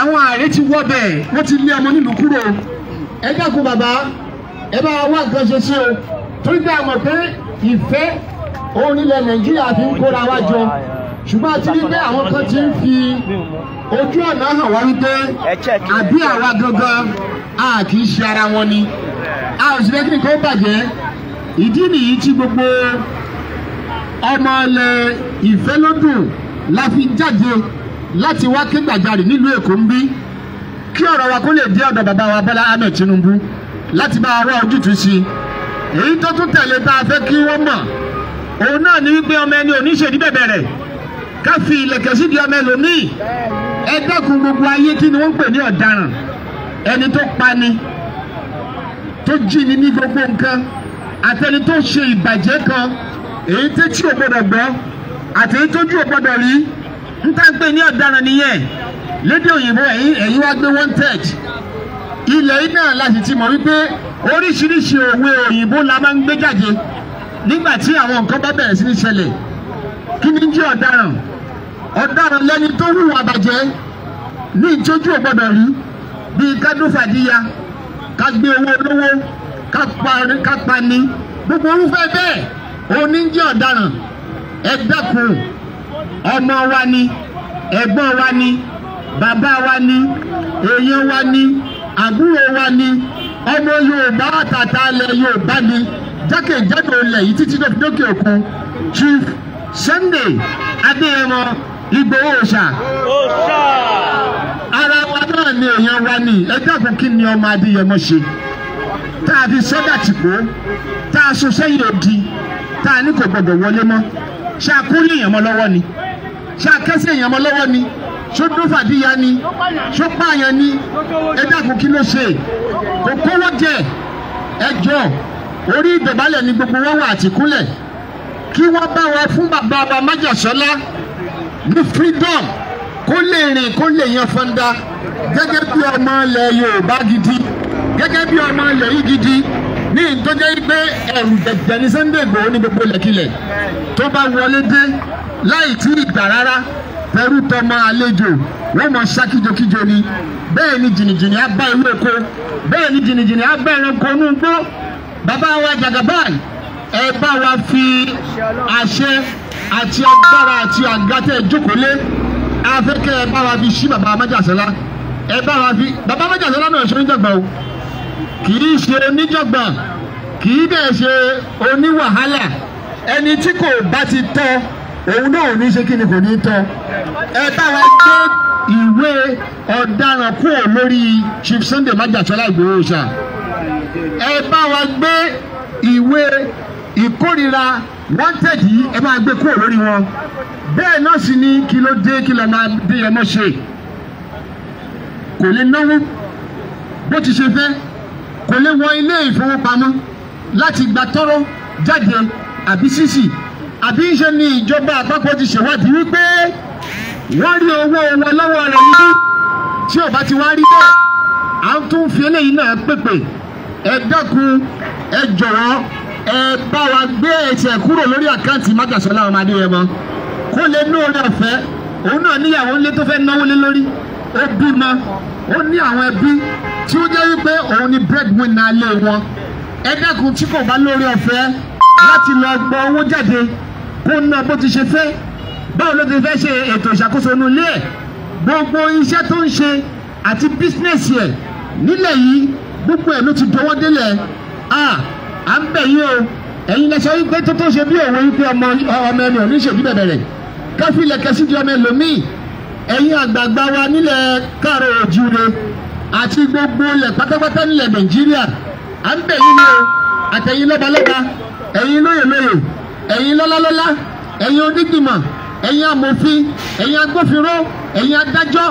àwọn ààrẹ ti wọ́ bẹ́ẹ̀, wọ́n ti lé ọmọ nílùú kúrò. Ẹ dákun bàbá, ẹ bá wá nǹkan ṣe sí o, torí pé a mọ̀ pé ìfẹ́ òun nílẹ̀ Nàìjíríà fi ń kóra wá jọ, ṣùgbọ́n a ti rí pé àwọn kan ti ń fi ojú ọ̀nà hàn wá wípé àbí àwa gangan a kì í ṣe ara wọn ni, a ò sì fẹ́ kí nǹkan ó bàjẹ́. Ìdí nìyí tí gbogbo ọmọ ilẹ̀ Ìfẹ́lódùn la fi jáde láti wá ké gbàjarè nílùú Èkó ń bí, kí ọ̀rọ̀ wa kó lè dé ọ̀dọ̀ bàbá wa Bọ́lá Ahmed Tinubu láti bá wa wá ojútùú sí i. Èyí tó tún tẹ̀lé tá a fẹ́ kí wọ́n mọ̀ òun náà ni wípé ọmọ ẹni ò ní ṣèdí bẹ̀bẹ̀ rẹ̀, ká fi ìlẹ̀kẹ̀ sídìí ọmọ ẹlòmíì. Ẹ dẹ́kun gbogbo ayé, kí ni wọ́n ń pè ní ọ̀daràn? Ẹni tó pani, tó jí ni ní gbogbo nǹkan, àtẹni tó ṣe ìbàjẹ́ kan, èyí tí ò gbọdọ̀ gbọ́ àti èyí tójú ò gbọdọ̀ rí, ń tá ń pè ní ọ̀daràn nìyẹn. Lédè òyìnbó ẹ̀yin wá gbé wanted. Ilẹ̀ yìí náà láti ti mọ̀ wípé oríṣiríṣi òwe òyìnbó la máa ń gbé jáde nígbà tí àwọn nǹkan bá bẹ̀rẹ̀ sí ní ṣẹlẹ̀. Kí ni jẹ́ ọ̀daràn? Ọ̀daràn lẹni tó hùwà bàjẹ́ ní ìtójú ò gbọdọ̀ rí, bíi kádúfàdíya, ká gbé owó olówó, ká pani, gbogbo orúfẹ́ bẹ́ẹ̀ òní jẹ́ ọ̀daràn. Ẹ dákun, ọmọ wa ni, ẹ̀gbọ́n wa ni, bàbá wa ni, èèyàn wa ni, àbúrò wa ni, ọmọ Yorùbá àtàtà ilẹ̀ Yorùbá ni, jákèjádò ilẹ̀ yìí títí dókè òkun. Chief Sunday Adéyẹmọ Ìgbòho Òòṣà, ara wa náà ni, èèyàn wa ni. Ẹ dákun, kí ni ọmọ Adéyẹmọ ṣe tá a fi sọ́dà tìpó, tá a sọ sẹ́yìn odi, tá a ní kò gbọdọ̀ wọlé mọ́? Ṣé a kúrò èèyàn mọ́ lọ́wọ́ ni? Ṣé a kẹ́sẹ̀ èèyàn mọ́ lọ́wọ́ ni? Ṣó dúfàdíya ni? Ṣó pààyàn ni? Ẹ dákun, kí ló ṣe? Kò kówó jẹ. Ẹ jọ, orí ìdọ̀bálẹ̀ ni gbogbo wọn wà àtìkúnlẹ̀, kí wọ́n bá wa fún bàbá wa Májàsọ́lá ní freedom, kó lè rìn, kó lè yan fanda gẹ́gẹ́ bí ọmọ ilẹ̀ Yorùbá gidi, gẹ́gẹ́ bí ọmọ ilẹ̀ yìí gidi, ní ìtọ́jẹ́ pé ẹ̀rù jẹ̀jẹ̀ ní Sunday Igboho ní gbogbo ilẹ̀kilẹ̀ tó bá wọlé dé láì tí ì gbà rárá, pẹ̀lú tọmọ àlejò wọ́n mọ ṣá kíjokíjo ni. Bẹ́ẹ̀ ni jìnnìjìnnì á bá ìlú oko, bẹ́ẹ̀ ni jìnnìjìnnì á bá ẹranko inú igbó. Bàbá wa Jagaban, ẹ bá wa fi àṣẹ àti agbára àti àga tẹ́ ẹ jókòó lé, afẹ́kẹ́ ẹ bá wa fi ṣí bàbá Májàsọ́lá. Ẹ bá wa fi bàbá Májàsọ́lá náà ṣe oníjàgbọ̀n o, kì í ṣe oníjàgbọ̀n, kì í dẹ̀ ṣe oníwàhálà. Ẹni tí kò bá ti tọ́ òun náà ò ní ṣe kí ni, kò ní tọ́. Ẹ bá wa gbé ìwé ọ̀daràn kúrò lórí Chief Sunday Májàsọ́lá Ìgbòho Òòṣà. Ẹ bá wa gbé ìwé ìkórira wanted yìí, ẹ máa gbé kúrò lórí wọn. Bẹ́ẹ̀ náà sì ni, kí ló dé, kí ló máa dé ẹ mọ́ ṣe? Kò lè náwó bó ti ṣe fẹ́, kò lè wọ ilé ìfowópamọ́ láti gba tọ́rọ́ jáde àbí sísì, àbí ṣe ni ìjọba àpapọ̀ ti ṣèwádìí wípé wọ́n rí owó wọn lọ́wọ́ rẹ̀ níbí. Tí ò bá ti wá rí bẹ́ẹ̀, à ń tún fi eléyìí náà pèpè. Ẹ dákun, ẹ jọ̀wọ́, ẹ bá wa gbé ẹsẹ̀ kúrò lórí àkáǹtì Májàsọ́lá ọmọ Adéyẹmọ, kó lè ní oore ọ̀fẹ́. Òun náà níyàwó ńlé tó fẹ́ náwó lé lórí, ó bímọ, ó ní àwọn ẹbí tí ó jẹ́ wípé òun ni breadwinner lé wọn. Ẹ dákun, tí kò bá lórí ọ̀fẹ́ láti lọ gbọ́ owó jáde kó ná bó ti ṣe fẹ́, báwo ló ti fẹ́ ṣe ètò ìṣàkóso inú ilé ẹ̀? Gbogbo iṣẹ́ tó ń ṣe àti bísínẹ́sì ẹ̀ nílẹ̀ yìí, gbogbo ẹ̀ ló ti dọwọ́ délẹ̀. À ń bẹ̀ yín o, ẹ̀yin lẹ sọ wípé tó ṣe bí òwe wípé ọmọ ẹni ò ní ṣèbí bẹ̀bẹ̀ rẹ̀, káfílẹ̀ kẹsí di ọmọ ẹlòmíì. Ẹ̀yin àgbààgbà wa nílẹ̀ káàrọ̀ òjúre àti gbogbo ilẹ̀ pátápátá nílẹ̀ Nàìjíríà, à ń bẹ̀ yín ni o, àtẹ̀yin lọ́balọ́ba, ẹ̀yin lóyèlóyè, ẹ̀yin lọ́lálọ́lá, ẹ̀yin onígbìmọ̀, ẹ̀yin amòfin, ẹ̀yin agbófinró, ẹ̀yin adájọ́,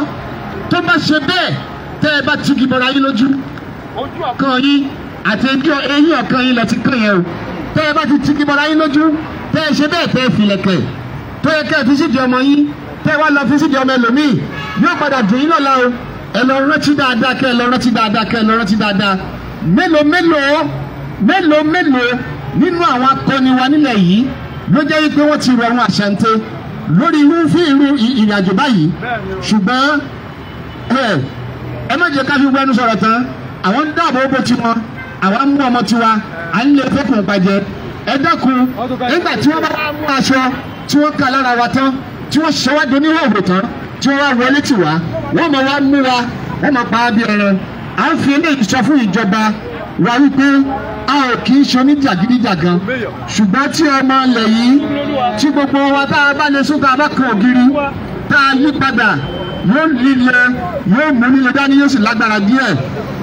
tó bá ṣe bẹ́ẹ̀ tẹ́ ẹ bá tigi bọra yín lójú, ojú ọ̀kan yín àti eyín ọ̀kan yín lẹ ti kàn yẹn o. Tẹ́ ẹ bá ti tigi bọ́ra yín lójú, tẹ́ ẹ ṣe bẹ́ẹ̀ tẹ́ ẹ filẹ̀kẹ̀ tó yẹ kẹ́ ẹ fi sídìí ọmọ yín, tẹ́ ẹ wá lọ fi sídìí ọmọ ẹlòmíì, yóò padà dùn yín lọ́la o. Ẹ lọ rántí dáadáa, kẹ́ ẹ lọ rántí dáadáa, kẹ́ ẹ lọ rántí dáadáa. Mélòó mélòó mélòó mélòó nínú àwọn akọni wa nílẹ̀ yìí ló jẹ́ wípé wọ́n ti rọrùn àṣàǹtẹ̀ lórí irúfẹ́ irú ìrìnàjò báyìí. Ṣùgbọ́n ẹ má jẹ́ ká fi wẹ́nu sọ̀rọ̀ tán. Àwọn ń dáàbò bò tiwọn, àwọn ń mú ọmọ tiwa, à ń lè fẹ́kùn pàjẹ́. Ẹ dákun, nígbà tí wọ́n bá mú aṣọ tí wọ́n kà lára wa tán, tí wọ́n ṣe wá di oníhòòhò tán, tí wọ́n wá wọlé tì wá, wọ́n mọ̀ wá mú wa, wọ́n mọ̀ pa á bí ẹran. À ń fi eléyìí sọ fún ìjọba wa wípé a ò kì í ṣe oníjàgídíjàgan, ṣùgbọ́n tí ọmọ ilẹ̀ yìí tí gbogbo wa tá a bá lè sún tá a bá kan ògiri tá a yí padà, yóò líle, yóò mú nílé dání, yóò sì lágbára díẹ̀.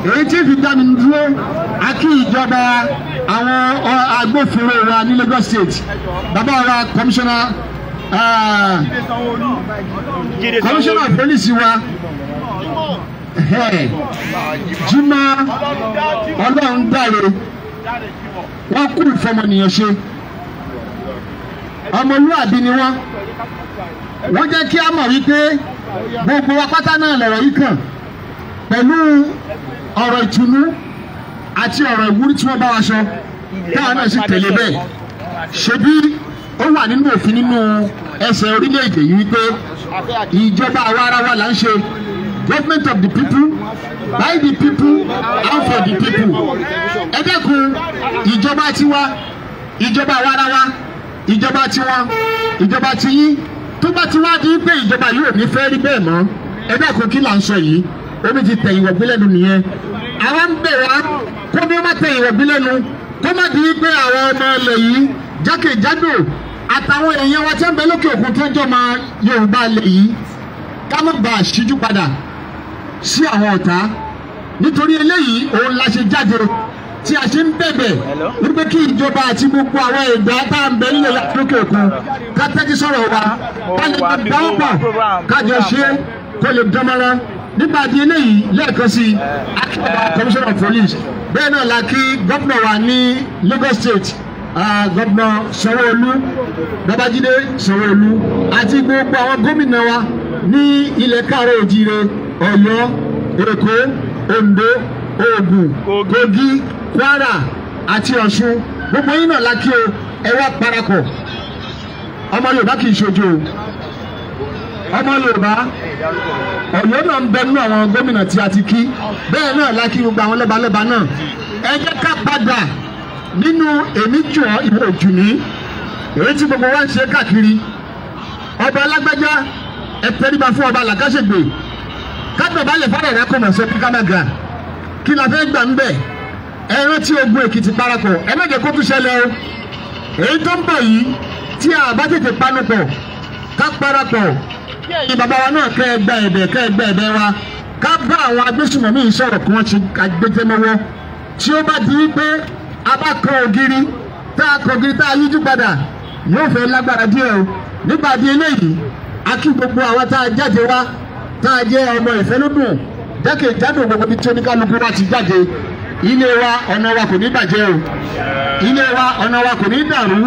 Èyí tí fi dá mi dúró, a kí ìjọba àwọn agbófinró wa ní Lagos State, bàbá wa kọmíṣánná kọmíṣánná pólísì wa Jimoh Ọlọ́rundáre, wọ́n kú ìfọmọnìyàn ṣe, ọmọlúàbí ni wọ́n. Wọ́n jẹ́ kí a mọ̀ wípé gbogbo wa pátá náà lọ̀rọ̀ yìí kàn pẹ̀lú ọ̀rọ̀ ìtùnú àti ọ̀rọ̀ ìwúrí tí wọ́n bá wa sọ, táwọn náà sì tẹ̀lé bẹ́ẹ̀. Ṣebí ó wà nínú òfin nínú ẹsẹ̀ orílẹ̀-èdè yìí wípé ìjọba àwa ara wa là ń ṣe, government of the people, by the people and for the people. Ẹ dẹ́kun, ìjọba tiwa, ìjọba àwa ara wa, ìjọba tiwọn, ìjọba tiyín, tó bá ti wá di pé ìjọba yóò ní fẹ́ rí bẹ́ẹ̀ mọ́, ẹ dẹ́kun kí là ń sọ yìí, omi ti tẹ̀ ìwọ̀gbìn lẹ́nu nìyẹn. Àwa ń bẹ̀ wá kó bí wọ́n bá tẹ̀ ìwọ̀gbìn lẹ́nu, kó má di pé àwọn ọmọ ilẹ̀ yìí jákèjádò àtàwọn èèyàn wa tí ń bẹ lókè òkun tó ń jọ máa Yorùbá ilẹ̀ yìí, ká má bàa ṣíjú padà sí àwọn ọ̀tá. Nítorí eléyìí òun la ṣe jáde tí a ṣe ń bẹ̀bẹ̀ wípé kí ìjọba àti gbogbo àwọn ẹ̀dá tá à ń bẹ nílẹ̀ lókè òkun ká tẹ́tí sọ̀rọ̀ wa, ká lè dáwọ́ pọ̀, ká jọ ṣe kó lè dánmọ́rán. Nípa di eléyìí lẹ́ẹ̀kan sí akíndà commissioner of police, bẹ́ẹ̀ náà la kí gómìnà wa ní Lagos State, gómìnà Sanwó-Olú, Babájídé Sanwó-Olú, àti gbogbo àwọn gómìnà wa ní ilẹ̀ káàárọ̀ òjíire, Ọ̀yọ́, Èkó, Oǹdó, Ògùn, Kogi, Kwara àti Ọ̀ṣun. Gbogbo yín náà la kí o, ẹ wá parapọ̀. Ọmọ Yorùbá kì í ṣojo o, ọmọ Yorùbá Ọ̀yọ́ náà ń bẹ nínú àwọn gómìnà tí a ti kí, bẹ́ẹ̀ náà la kí gbogbo àwọn lọ́balọ́ba náà. Ẹ jẹ́ ká padà nínú èmi jù ọ́ ìwọ òjù ní èyí tí gbogbo wa ń ṣe káàkiri. Ọba alágbájá, ẹ tẹríba fún ọba làkàṣègbè, kábẹ̀bálẹ̀ fara rẹ̀ kò mọ̀ sí kámága, kí la fẹ́ gbà ń bẹ̀? Ẹ rántí ogun Èkìtì parapọ̀, ẹ má jẹ́ kó tún ṣẹlẹ̀ o. Èyí tó ń bọ̀ yìí tí a bá tètè panupọ̀ ká parapọ̀, kí ẹ̀yin bàbá wa náà kẹ́ ẹ gba ẹ̀bẹ̀, kẹ́ ẹ gba ẹ̀bẹ̀ wa, ká bá àwọn agbésùnmọ̀mí yìí sọ̀rọ̀ kí wọ́n ṣe agbẹjẹmọ́wọ́. Tí ó bá di wípé a bá kan ògiri, tá a kan ògiri tá a yíjú padà, yóò fẹ́ lágbára díẹ̀ o. Nípa di eléyìí, a kí gbogbo àwọn tá a jáde wá, tá a jẹ́ ọmọ ìfẹ́lódùn jákèjádò gbogbo ibi tí oníkálukú wa ti jáde. Ilé wa, ọ̀nà wa kò ní bàjẹ́ o, ilé wa, ọ̀nà wa kò ní dàrú.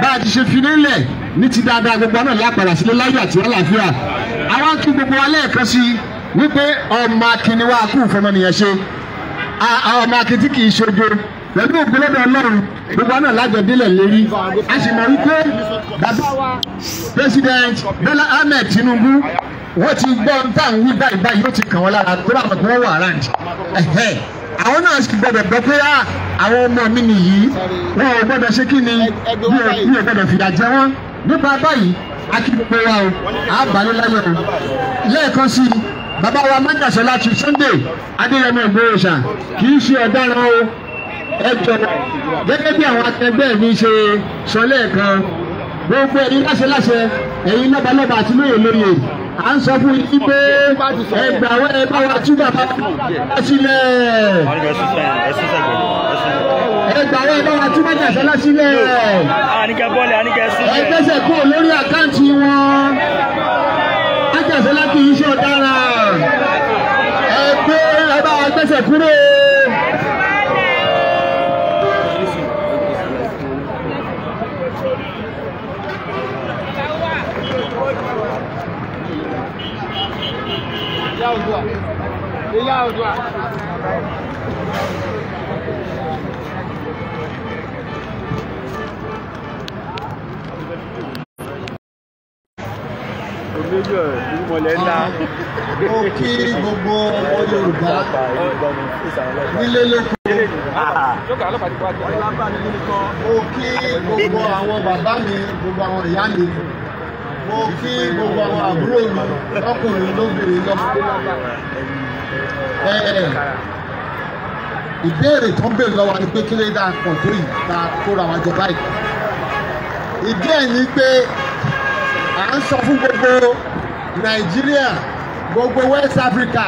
Bá a ti ṣe fi nílẹ̀ ní ti dáadáa, gbogbo náà lápàdà sílé láyọ̀ àti àlàáfíà. Àwa kí gbogbo wa lẹ́ẹ̀kan sí wípé ọmọ akínni wa kú ìfọmọnìyàn ṣe, ọmọ akin tí kì í ṣojo, pẹ̀lú ògbólódò Ọlọ́run gbogbo náà lájọ délẹ̀ lérí. A sì mọ̀ wípé bàbá wa President Bola Ahmed Tinubu wọ́n ti gbọ́ ń tà ń wí báyìí báyìí, ó ti kàn wọ́n lára tó bá wọn kí wọ́n wà around. Àwọn náà sì gbọ́dọ̀ gbọ́ pé àwọn ọmọ mi nìyí, wọn ò gbọ́dọ̀ ṣe kí ni, mi ò gbọ́dọ̀ fìyà jẹ wọ́n. Nípa báyìí a kí gbogbo wa o, a bá ló láyọ̀ o. Lẹ́ẹ̀kan sí i, bàbá wa Májàsọ́lá ti Sunday Adéyẹmọ Ìgbòho ṣá kì í ṣe ọ̀daràn o. Ẹ jọ̀wọ́, gẹ́gẹ́ bí àwọn akẹgbẹ́ mi ṣe sọ lẹ́ẹ̀kan, gbogbo ẹ̀yin láṣẹ láṣẹ, ẹ̀yin lọ́balọ́ba àti lóye lóye, à ń sọ fún yín pé ẹgbà wẹ́ ẹ bá wa tú bàbá sílẹ̀. Ẹgbà wẹ́ ẹ bá wa tú Májàsọ́lá sílẹ̀. Ẹ gbẹ́sẹ̀ kúrò lórí àkáǹtì wọn. Májàsọ́lá kì í ṣe ọ̀daràn. Ẹ gbé ẹ bá wa gbẹ́sẹ̀ kúrò. Oòduà, ìyá Oòduà. Mo kí gbogbo ọmọ Yorùbá nílé lóko. Mo kí gbogbo àwọn bàbá mi, gbogbo àwọn ìyá mi. Mo kí gbogbo àwọn àbúrò mi lọ́kùnrin lóbìnrin lọ́mọdé. Ìbéèrè tó ń béèrè lọ́wọ́ ni pé kí ló dáa pọ̀ tó yìí ta kóra wa jọ báyìí. Ìdí ẹ̀ ni pé à ń sọ fún gbogbo Nàìjíríà, gbogbo West Africa,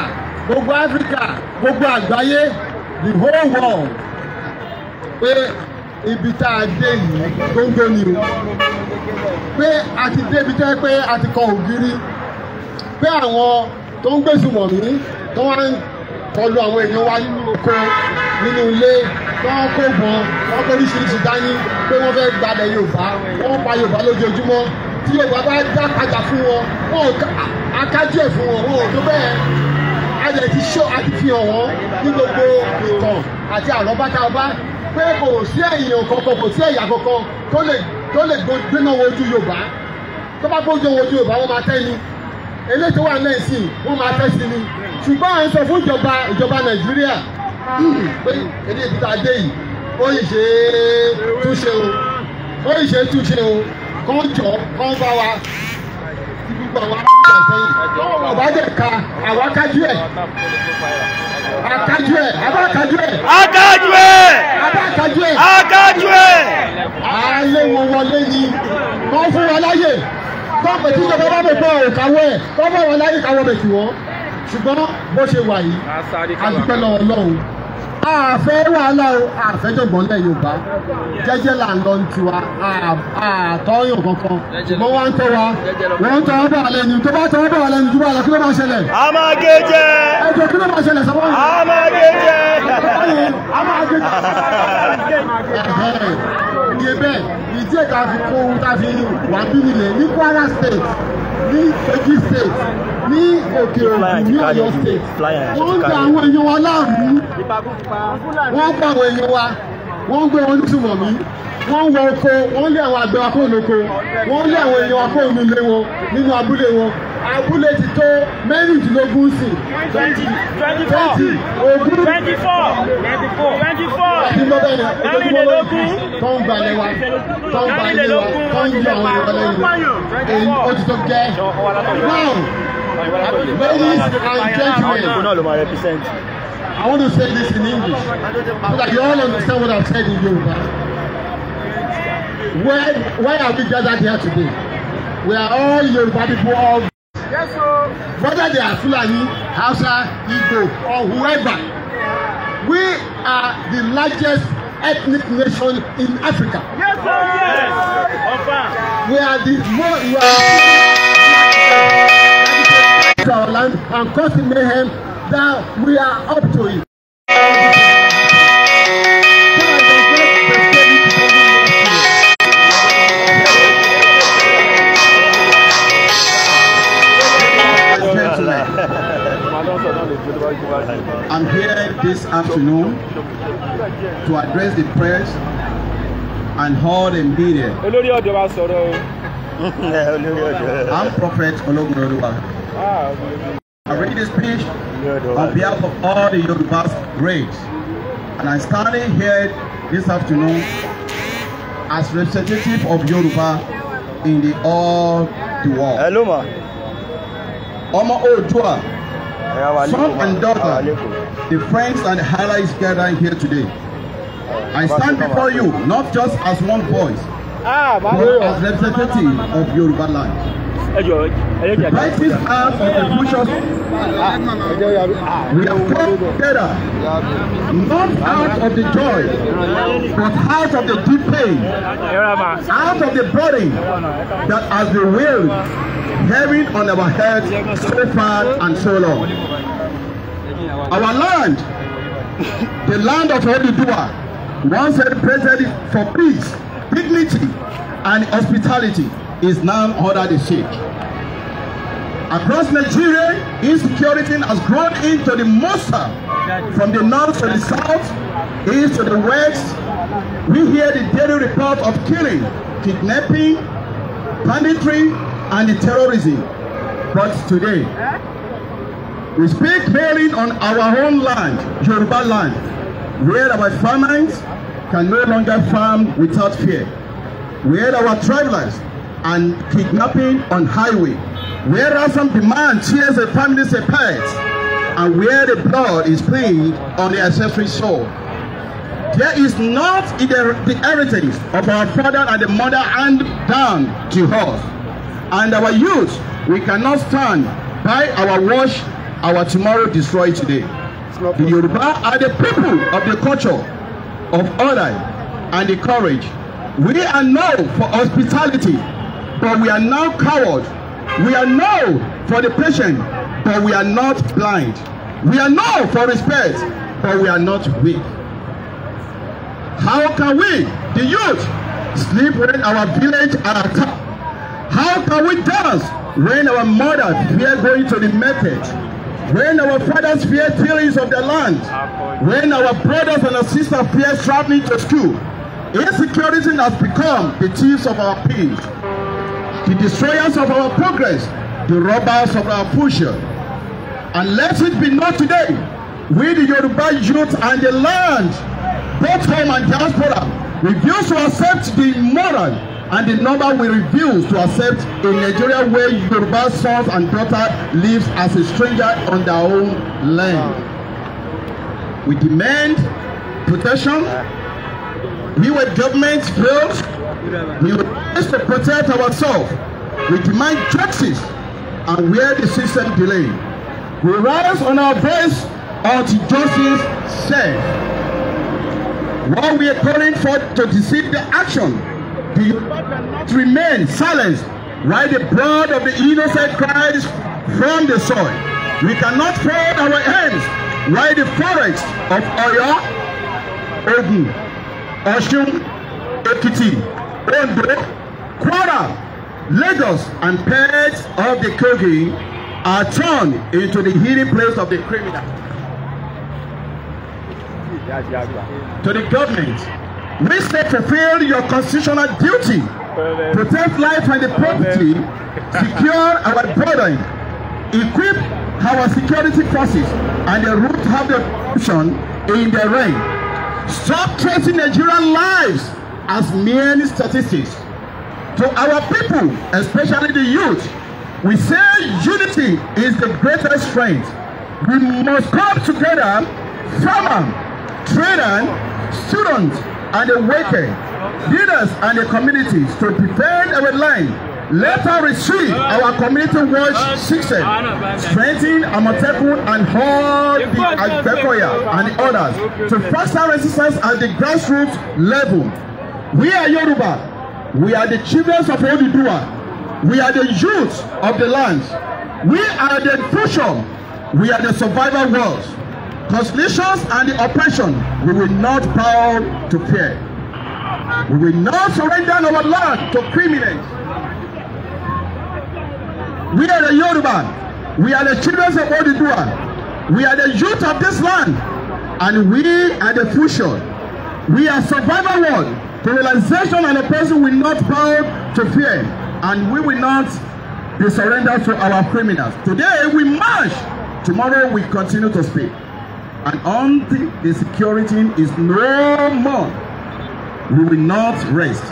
gbogbo Africa, gbogbo àgbáyé, the whole world, pé ibi tá a dé yìí góńgó ni o, pé a ti débi tẹ́ pé a ti kọ ògiri, pé àwọn tó ń gbèsè wọ̀nyí tó wá ń kọlu àwọn èèyàn wa nínú oko, nínú ilé, tó ń kó bọn, wọ́n kó oríṣiríṣi dání, pé wọ́n fẹ́ gbalẹ̀ Yorùbá, wọ́n pa Yorùbá lójoojúmọ́. Tí Yorùbá bá dá padà fún wọn, wọn ò akájú ẹ̀ fún wọn, wọn ò tó bẹ́ẹ̀. A lè ti ṣó àti fi hàn wọ́n ní gbogbo ìtàn àti àrọ́bátà ọba pé kò sí èèyàn kankan, kò sí ẹ̀yà kankan tó lè gbéná wojú Yorùbá. Tó bá gbójú wojú Yorùbá, wọ́n máa tẹ́ ni. Eléyìí tó wà náà sí, wọ́n máa tẹ́ sí ni. Ṣùgbọ́n à ń sọ fún ìjọba Nàìjíríà pé eléyìí tá a dé yìí, ó yìí ṣe é túnṣe o, ó yìí ṣe é túnṣe o. Kàn jọ kàn bá wa ti gbogbo àwọn aráàlú sẹ́yìn. Ọba dẹ̀ ka àwa kájú ẹ̀, akájú ẹ̀, abá kájú ẹ̀, akájú ẹ̀, abá kájú ẹ̀, akájú ẹ̀. Alẹ́ wọn wọlé ni kàn fún wa láyè, kàn pẹ̀ tí ìjọba bá mọ̀ pé òkàwọ́ ẹ̀, kàn fún wa láyè káwọ́ bẹ̀ tì wọ́n. Ṣùgbọ́n bó ṣe wà yìí, a dúpẹ́ lọ́wọ́ Ọlọ́run. Àfẹ́ wàhálà o, àfẹ́jọ̀gbọ́n lẹ̀ Yorùbá jẹ́jẹ́ là ń lọ ní tiwa, àtọ́yàn kankan. Ṣùgbọ́n wọ́n ń tọ́ wa, wọ́n ń tọ́ ọ́ bọ̀ lẹ́nu, tó bá tọ́ ọ́ bọ̀ lẹ́nu tó bá lọ, kí ló máa ṣẹlẹ̀? A máa gé jẹ. Ẹ jọ kí ló máa ṣẹlẹ̀ sọ́wọ́n? A máa gé jẹ. A máa gé jẹ. Iye bẹ́ẹ̀, ìdí ẹ̀ tá a fi kó ohun tá a fi wà bí nílẹ̀ ní Kwara State, ní Kogi State, ní Òkè Ògùn, ní Ọ̀yọ́ State. Wọ́n ń gba àwọn èèyàn wa láàmú. Wọ́n ń gba àwọn èèyàn wa, wọ́n ń gbé wọn nítumọ̀ mí, wọ́n ń wọ oko, wọ́n ń lé àwọn àgbẹ̀ wa kúrò lóko, wọ́n ń lé àwọn èèyàn wa kúrò nínú ilé wọn, nínú abúlé wọn. Abúlé ti tó 24 sí. 20, ogún. 24. 24. Tó ń gbalẹ̀ wa, tó ń gbalẹ̀ wa, tó ń yọ àwọn èèyàn lẹ́yìn. Èyí ó ti tó gẹ́. Now, ladies and gentlemen, I want to say this in English so that you all understand what I've said in Yoruba. Why are we gathered here today? We are all Yoruba people, all. Yes, sir. Whether they are Fulani, Hausa, Igbo, or whoever, we are the largest ethnic nation in Africa. Yes, sir. Yes. We are the more. We are to our land and causing mayhem that we are up to it. I'm here this afternoon to address the press and all the media. I'm Prophet Ologunoluwa. I read this speech on behalf of all the Yoruba race, and I'm standing here this afternoon as representative of Yoruba in the all the world. Hello, ma. Ọmọ Oòduà, son and daughter, the friends and allies gathering here today. I stand before you not just as one voice, but as representative of Yoruba land. The brightest heart of the future, we have come together, not out of the joy, but out of the deep pain, out of the burden that has been weighed heavy on our heads so far and so long. Our land, the land of Oduduwa, once celebrated for peace, dignity, and hospitality, is now under the siege. Across Nigeria, insecurity has grown into the monster. From the north to the south, east to the west, we hear the daily report of killing, kidnapping, banditry, and the terrorism. But today, we speak clearly on our own land, Yoruba land, where our farmers can no longer farm without fear, where our travelers are kidnapping on highway, where ransom demand tears the families apart, and where the blood is played on the ancestral soul. There is not in the heritage of our father and the mother hand down to us. And our youth, we cannot stand by our watch, our tomorrow destroyed today. The Yoruba are the people of the culture, of honor, and the courage. We are known for hospitality, but we are now cowards. We are known for the patient, but we are not blind. We are known for respect, but we are not weak. How can we, the youth, sleep when our village are attacked? How can we dance when our mothers fear going to the market? When our fathers fear tillings of the land? When our brothers and our sisters fear traveling to school? Insecurity has become the thieves of our peace, the destroyers of our progress, the robbers of our future. And let it be known today, we the Yoruba youth and the land, both home and diaspora, refuse to accept the moral and the number we refuse to accept in Nigeria where Yoruba sons and daughters live as a stranger on their own land. We demand protection. We were government failed. We were raised to protect ourselves. We demand justice and where the system delay. We rise on our voice until justice served. What we are calling for to deceive the action, the Yoruba cannot remain silent while the blood of the innocent cries from the soil. We cannot fold our hands while the forests of Oyo, Ogun, Osun, Ekiti, Ondo, Kwara, Lagos, and parts of the Kogi are turned into the hidden place of the criminal. To the government, we say fulfill your constitutional duty, protect life and the property, secure our border, equip our security forces, and the root have the corruption in the rain. Stop tracing Nigerian lives as mere statistics. To our people, especially the youth, we say unity is the greatest strength. We must come together, farmer, trader, students, and the worker, leaders and the communities to defend our land. Let us receive our community watch system, strengthen Amotekun and all the Agbekoya and the others to foster resistance at the grassroots level. We are Yoruba. We are the children of Oduduwa. We are the youth of the land. We are the future. We are the survival world. Constellations and the oppression, we will not bow to fear. We will not surrender our land to criminals. We are the Yoruba. We are the children of Oduduwa. We are the youth of this land. And we are the future. We are survival world. Colonization and oppression will not bow to fear. And we will not be surrendered to our criminals. Today we march. Tomorrow we continue to speak. And until the security is no more, we will not rest.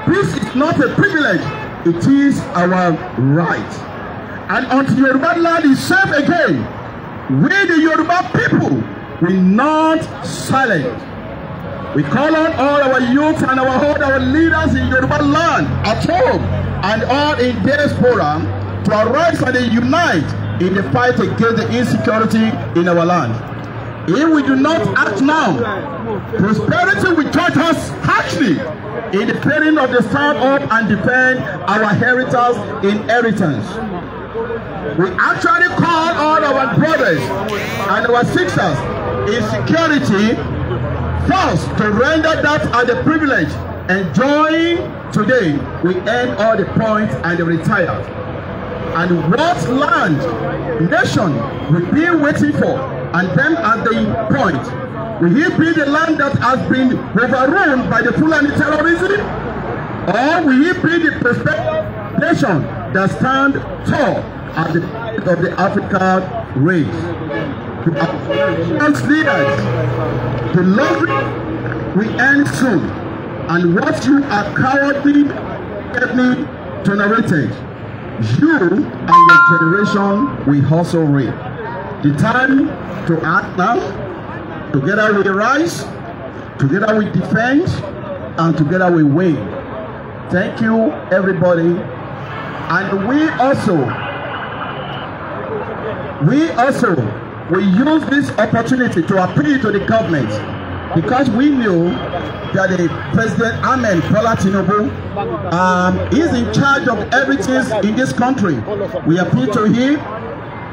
Peace is not a privilege, it is our right. And until Yoruba land is safe again, we the Yoruba people will not silence. We call on all our youth and all our leaders in Yoruba land, at home and all in diaspora, to arise and unite in the fight against the insecurity in our land. If we do not act now, prosperity will judge us harshly in the failing of the stand up and defend our heritage inheritance. We actually call all our brothers and our sisters in security first to render that as a privilege enjoying today. We earn all the points and the retired. And what land, nation will be waiting for? And then at the point, will he be the land that has been overrun by the Fulani terrorism? Or will he be the prospective nation that stand tall at the head of the African race? To our leaders, the love will end soon, and what you are cowardly tolerated, you and your generation will also reap. The time to act now. Together we rise, together we defend, and together we win. Thank you, everybody. And we also, we use this opportunity to appeal to the government, because we knew that the President Ahmed Bola Tinubu is in charge of everything in this country. We appeal to him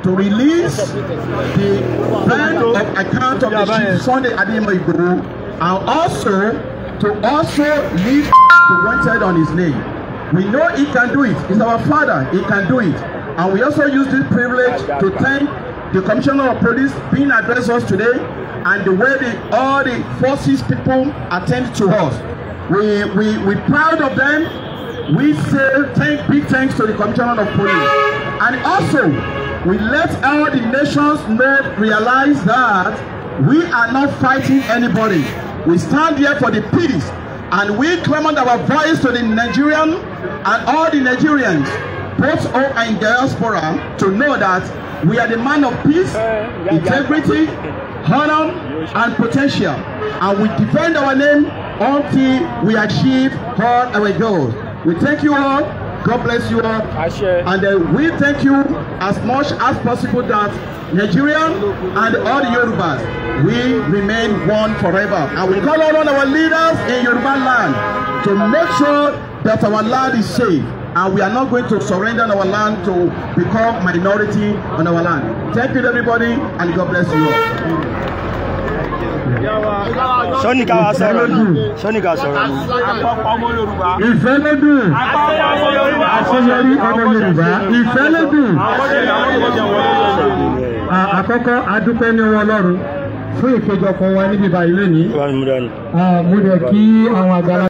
to release the bank of account of the Chief Sunday Adeyemo Igboho, and also to leave the wanted on his name. We know he can do it. He's our father. He can do it. And we also use this privilege to thank the Commissioner of Police being addressed us today, and the way all the forces people attend to us. We're proud of them. We say big thanks to the Commissioner of Police. And also, we let all the nations know, realize that we are not fighting anybody. We stand here for the peace, and we claim our voice to the Nigerian and all the Nigerians, both home and diaspora, to know that we are the man of peace, integrity, honor, and potential. And we defend our name until we achieve all our goals. We thank you all. God bless you all. And we thank you as much as possible that Nigerian and all the Yorubas, we remain one forever. And we call on our leaders in Yoruba land to make sure that our land is safe. And we are not going to surrender our land to become minority on our land. Thank you, everybody, and God bless you all. Ṣọ́nìkà sọ̀rọ̀ ni. Ṣọ́nìkà sọ̀rọ̀ ni. Ìfẹ́lódùn àṣeyọrí ọmọ Yorùbá. Ìfẹ́lódùn. Àkọ́kọ́, adúpẹ́ ní ọwọ́ Ọlọ́run fún ìpéjọpọ̀ wa níbi báyìí lónìí. Mo dẹ̀ kí àwọn àgbàlagbà.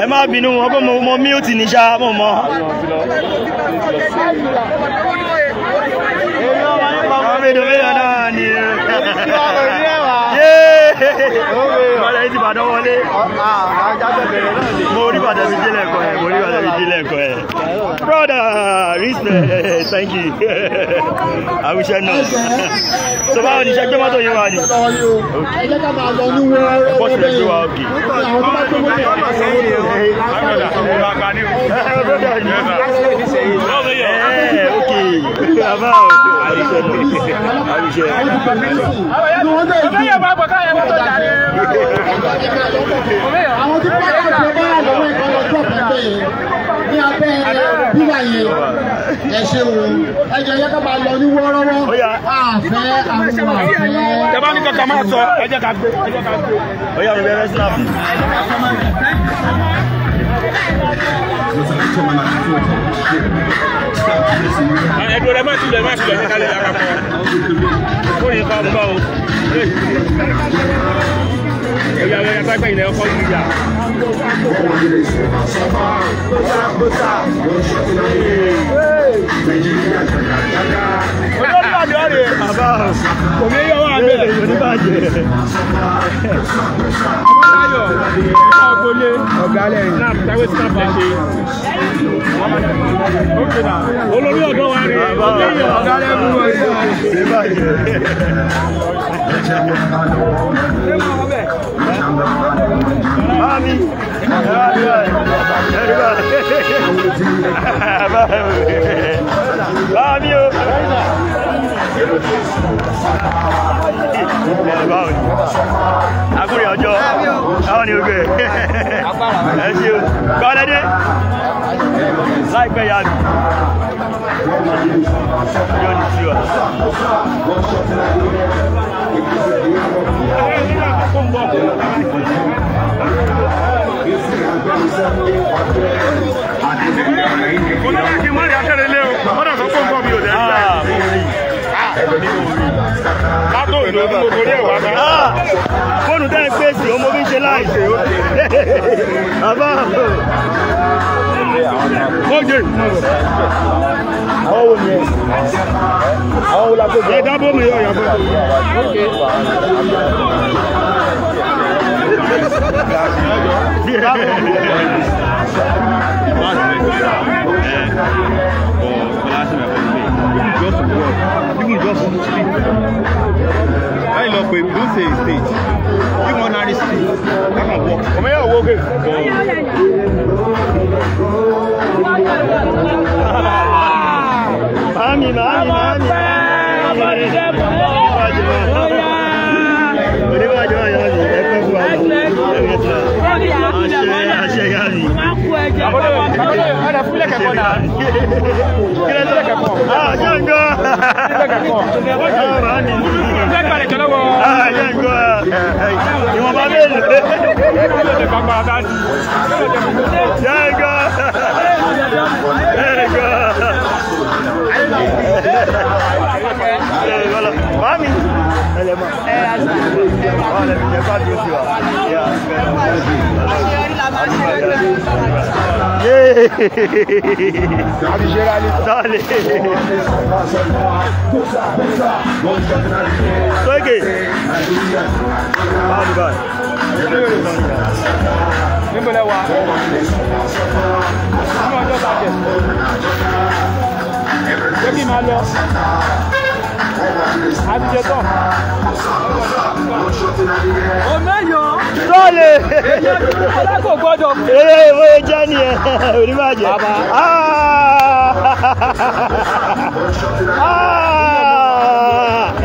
Ẹ má bínú wọn kó mo mute ní ṣá mo mọ. Mélòó náà ni ìbàdàn yìí ti bàdàn wọlé. Mo rí bàdàn mi délẹ̀ ẹ̀kọ́ ẹ̀, mo rí bàdàn mi délẹ̀ ẹ̀kọ́ ẹ̀. Brother, respect, thank you. Àwùjọ náà. So báwo ni iṣẹ́ gbé mọ́tò yín wá ni? Bọ́sì rẹ̀ gbé wa òkè. Okay. Bàbá o. Àwùjọ àwùjọ. Àwọn tí pàtàkì tó bá wà lọ́wọ́ ìkan lọ drop ẹgbẹ́ yẹn ní abẹ́ bíwà yẹn, ẹ ṣe wo ẹ jẹ́ yẹ ká máa lọ ní wọ́ọ́rọ́wọ́, àfẹ́ àwọn àfẹ́. Tẹ bá ní kankan máa sọ, ẹ jẹ́ ká gbé, ẹ jẹ́ ká gbé. Ó yá, mi bẹ̀rẹ̀ snap. Ẹ̀dùn rẹ̀ má ti lọ, má ti lọ, ẹ ká lè yára fún ọ. Fún yìí kọ́ ń bọ̀ o. Ẹ̀yà ẹ̀yà sápẹ́ ilẹ̀ ọkọ̀ yìí yà. Olórí àjọ rẹ̀. Bàbá o. Kò ní yọ wá bẹ́ẹ̀. Oníbàjẹ́. Ọmọláyọ̀ ọ̀gbọ́lé. Ọ̀gá lẹ́yìn. Snap táwé snap ẹ̀ ṣe. Olórí ọ̀dọ́ wa rè é. Ọ̀gá lẹ́yìn mú wọn. Oníbàjẹ́. Mami. Mami o. Báwo ni? Akúrẹ́ ọjọ́. Báwo ni o gbé? Ẹ ṣe o. Gbọ́dẹ́dẹ́. Láìpẹ́ ya mi. Yóò ní tiwa. Fóònù tẹ́ ń pèsè, ọmọ bí ń ṣe láìsè. Bàbá Oye. Àwọn wo ni ẹ? Àwọn wo la kó jẹ? Ẹ dábò mi yọ ìyàbọ̀. Even just street. When you look, don't say state. Even ordinary street, that can work. Ọmọ yẹn wo ke. Mami, mami, mami. Oníwájú ọ̀yọ́ ni ẹ pẹ́ fún wa. Àṣẹ ìyá mi. Ọ̀dà fúnlẹ̀ kẹ̀kọ́ náà. Àṣẹ ń gbọ́. Àṣẹ ń gbọ́. Ìwọ̀nba mélòó. Ṣé ń gbọ́? Ṣé ń gbọ́? Mami. Níbo lẹ wà? Nínú ọjọ́ bàjẹ́. Ṣé kí n máa lọ? Àtijọ́ tán. Òmẹ́yọ̀. Sọ́ọ̀lẹ̀. Alákò gbọ́dọ̀. Eré ìwé jẹ́ ni ẹ̀ oníbàjẹ́.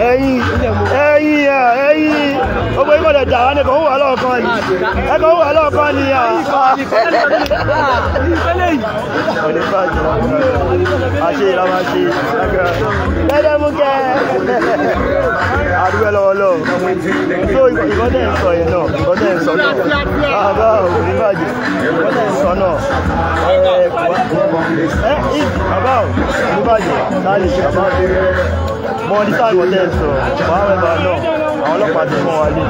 Ẹyin ẹyin ẹyin ọmọ ìwọ Ẹ̀yin náà dà wá ní kò ń wà lọ́ọ̀kan ni. Ẹ kò ń wà lọ́ọ̀kan ni à. Onífàjẹ́ àṣe ìlà máa ṣe lẹ́dẹ̀ mú kẹ́ àdúgbò lọ́wọ́ lọ́wọ́. So ìkọ́ tẹ̀ ń sọ yẹn náà, ìkọ́ tẹ̀ ń sọ náà, bàbá onífàjẹ́, ìkọ́ tẹ̀ ń sọ náà, ẹ bàbá onífàjẹ́ láti ṣe bàbá mọ ní sáà ìkọ́ tẹ̀ ń sọ, bàbá náà àwọn ọlọ́pàá ti fún wa lé.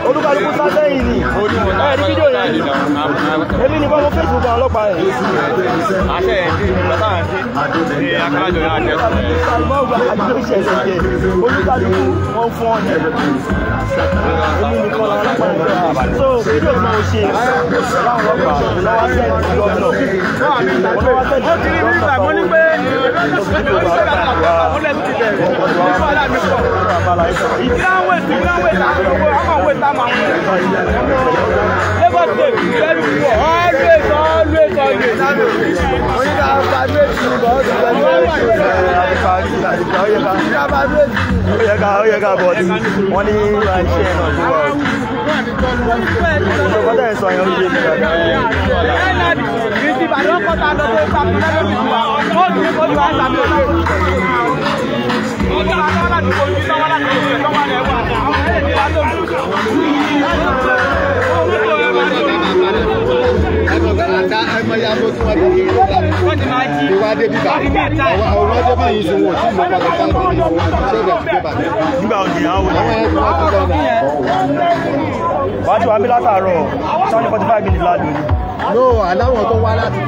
Olúkálukú sá sẹ́yìn ni ẹ rí fídíò yẹn ni èmi nìkan mo Facebook àwọn ọlọ́pàá yẹn. Olúkálukú wọn fún ọ ní èmi nìkan làwọn ọlọ́pàá yẹn. So fídíò tí mo ṣe láwọn ọlọ́pàá lọ́wọ́ sẹ́yìn sí gómìnà lọ́wọ́ sẹ́yìn sí gómìnà. Lagos State very poor, always, always, always. Ó yẹ ká bọ̀ tí wọ́n ní iṣẹ́ náà tó wà. Ìjọba tẹ̀ ń sọ yẹn ó yé mi dáadáa. Nígbà òní àwọn wàá tí wàá bí látàárọ̀ sọ́ni 45 minutes ládùn ni. No, aláwọ̀ tó wá láti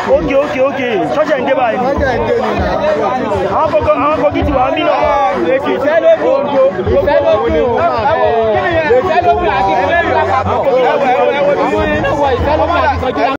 Kogi state. Ok, ṣọ́ṣẹ̀ ń dé báyìí. Ṣọ́ṣẹ̀ ń dé ni náà. Àwọn Kogi ti wà mí náà. Ìfẹ́lódùn, ìfẹ́lódùn, ìfẹ́lódùn àti ìfẹ́lódùn àpapọ̀. Àwọn ẹni náà wọ ìfẹ́lódùn àti ìkọjú.